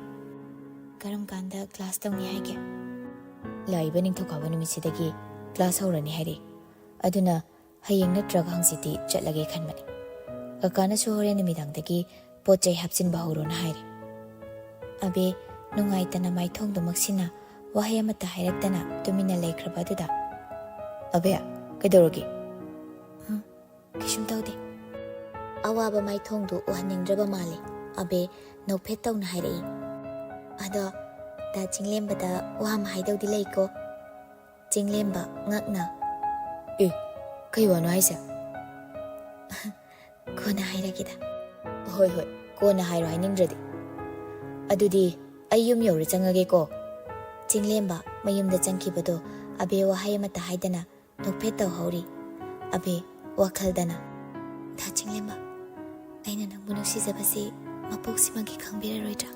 "ꯀꯔꯝ ꯀꯥꯟꯗ ꯀ꯭ꯂꯥꯁ ꯇꯧꯅꯤ ꯍꯥꯏꯒꯦ?" "ꯂꯥꯛꯏꯕ ꯅꯤꯡꯊꯧꯀꯥꯕ ꯅꯨꯃꯤꯠꯁꯤꯗꯒꯤ ꯀ꯭ꯂꯥꯁ ꯍꯧꯔꯅꯤ ꯍꯥꯏꯔꯤ꯫ ꯑꯗꯨꯅ ꯍꯌꯦꯡ ꯅꯠꯇ꯭ꯔꯒ ꯍꯪꯆꯤꯠꯇꯤ ꯆꯠꯂꯒꯦ ꯈꯟꯕꯅꯤ꯫ ꯀꯀꯥꯅꯁꯨ ꯍꯣꯔꯦꯟ ꯅꯨꯃꯤꯗꯥꯡꯗꯒꯤ ꯄꯣꯠ ꯆꯩ ꯍꯥꯞꯆꯤꯟꯕ ꯍꯧꯔꯣꯅ ꯍꯥꯏꯔꯤ꯫" ꯑꯕꯦ ꯅꯨꯡꯉꯥꯏꯇꯅ ꯃꯥꯏꯊꯣꯡꯗꯨꯃꯛꯁꯤꯅ ꯋꯥꯍꯩ ꯑꯃꯠꯇ ꯍꯥꯏꯔꯛꯇꯅ ꯇꯨꯃꯤꯟꯅ ꯂꯩꯈ꯭ꯔꯕ ꯑꯗꯨꯗ, "ꯑꯕꯦ, ꯀꯩꯗꯧꯔꯒꯦ?" "ꯍꯝ, ꯀꯩꯁꯨꯝ ꯇꯧꯗꯦ꯫" ꯑꯋꯥꯕ ꯃꯥꯏꯊꯣꯡꯗꯨ ꯎꯍꯟꯅꯤꯡꯗ꯭ꯔꯕ ꯃꯥꯜꯂꯦ꯫ ꯑꯕꯦ ꯅꯣꯛꯐꯦꯠ ꯇꯧꯅ ꯍꯥꯏꯔꯛꯏ, "ꯑꯗꯣ ꯗꯥ ꯆꯤꯡꯂꯦꯝꯕꯗ ꯋꯥ ꯑꯃ ꯍꯥꯏꯗꯧꯗꯤ ꯂꯩꯀꯣ꯫" ꯆꯤꯡꯂꯦꯝꯕ ꯉꯛꯅ, "ꯑꯦ, ꯀꯩ ꯋꯥꯅꯣ ꯍꯥꯏꯁꯦ?" "ꯀꯣꯟꯅ ꯍꯥꯏꯔꯒꯦꯗ꯫" "ꯍꯣꯏ, ꯍꯣꯏ, ꯀꯣꯟꯅ ꯍꯥꯏꯔꯣ ꯍꯥꯏꯅꯤꯡꯗ꯭ꯔꯗꯤ꯫ ꯑꯗꯨꯗꯤ ꯑꯩ ꯌꯨꯝ ꯌꯧꯔ ꯆꯪꯉꯒꯦꯀꯣ꯫" ꯆꯤꯡꯂꯦꯝꯕ ꯃꯌꯨꯝꯗ ꯆꯪꯈꯤꯕꯗꯣ ꯑꯕꯦ ꯋꯥꯍꯩ ꯑꯃꯠꯇ ꯍꯥꯏꯗꯅ ꯅꯣꯛꯐꯦꯠ ꯇꯧꯍꯧꯔꯤ꯫ ꯑꯕꯦ ꯋꯥꯈꯜꯗꯅ, "ꯗꯥ ꯆꯤꯡꯂꯦꯝꯕ, ꯑꯩꯅ ꯅꯪꯕꯨ ꯅꯨꯡꯁꯤꯖꯕꯁꯤ ꯃꯄꯣꯛꯁꯤꯃꯒꯤ ꯈꯪꯕꯤꯔꯔꯣꯏꯗ꯭ꯔꯥ?"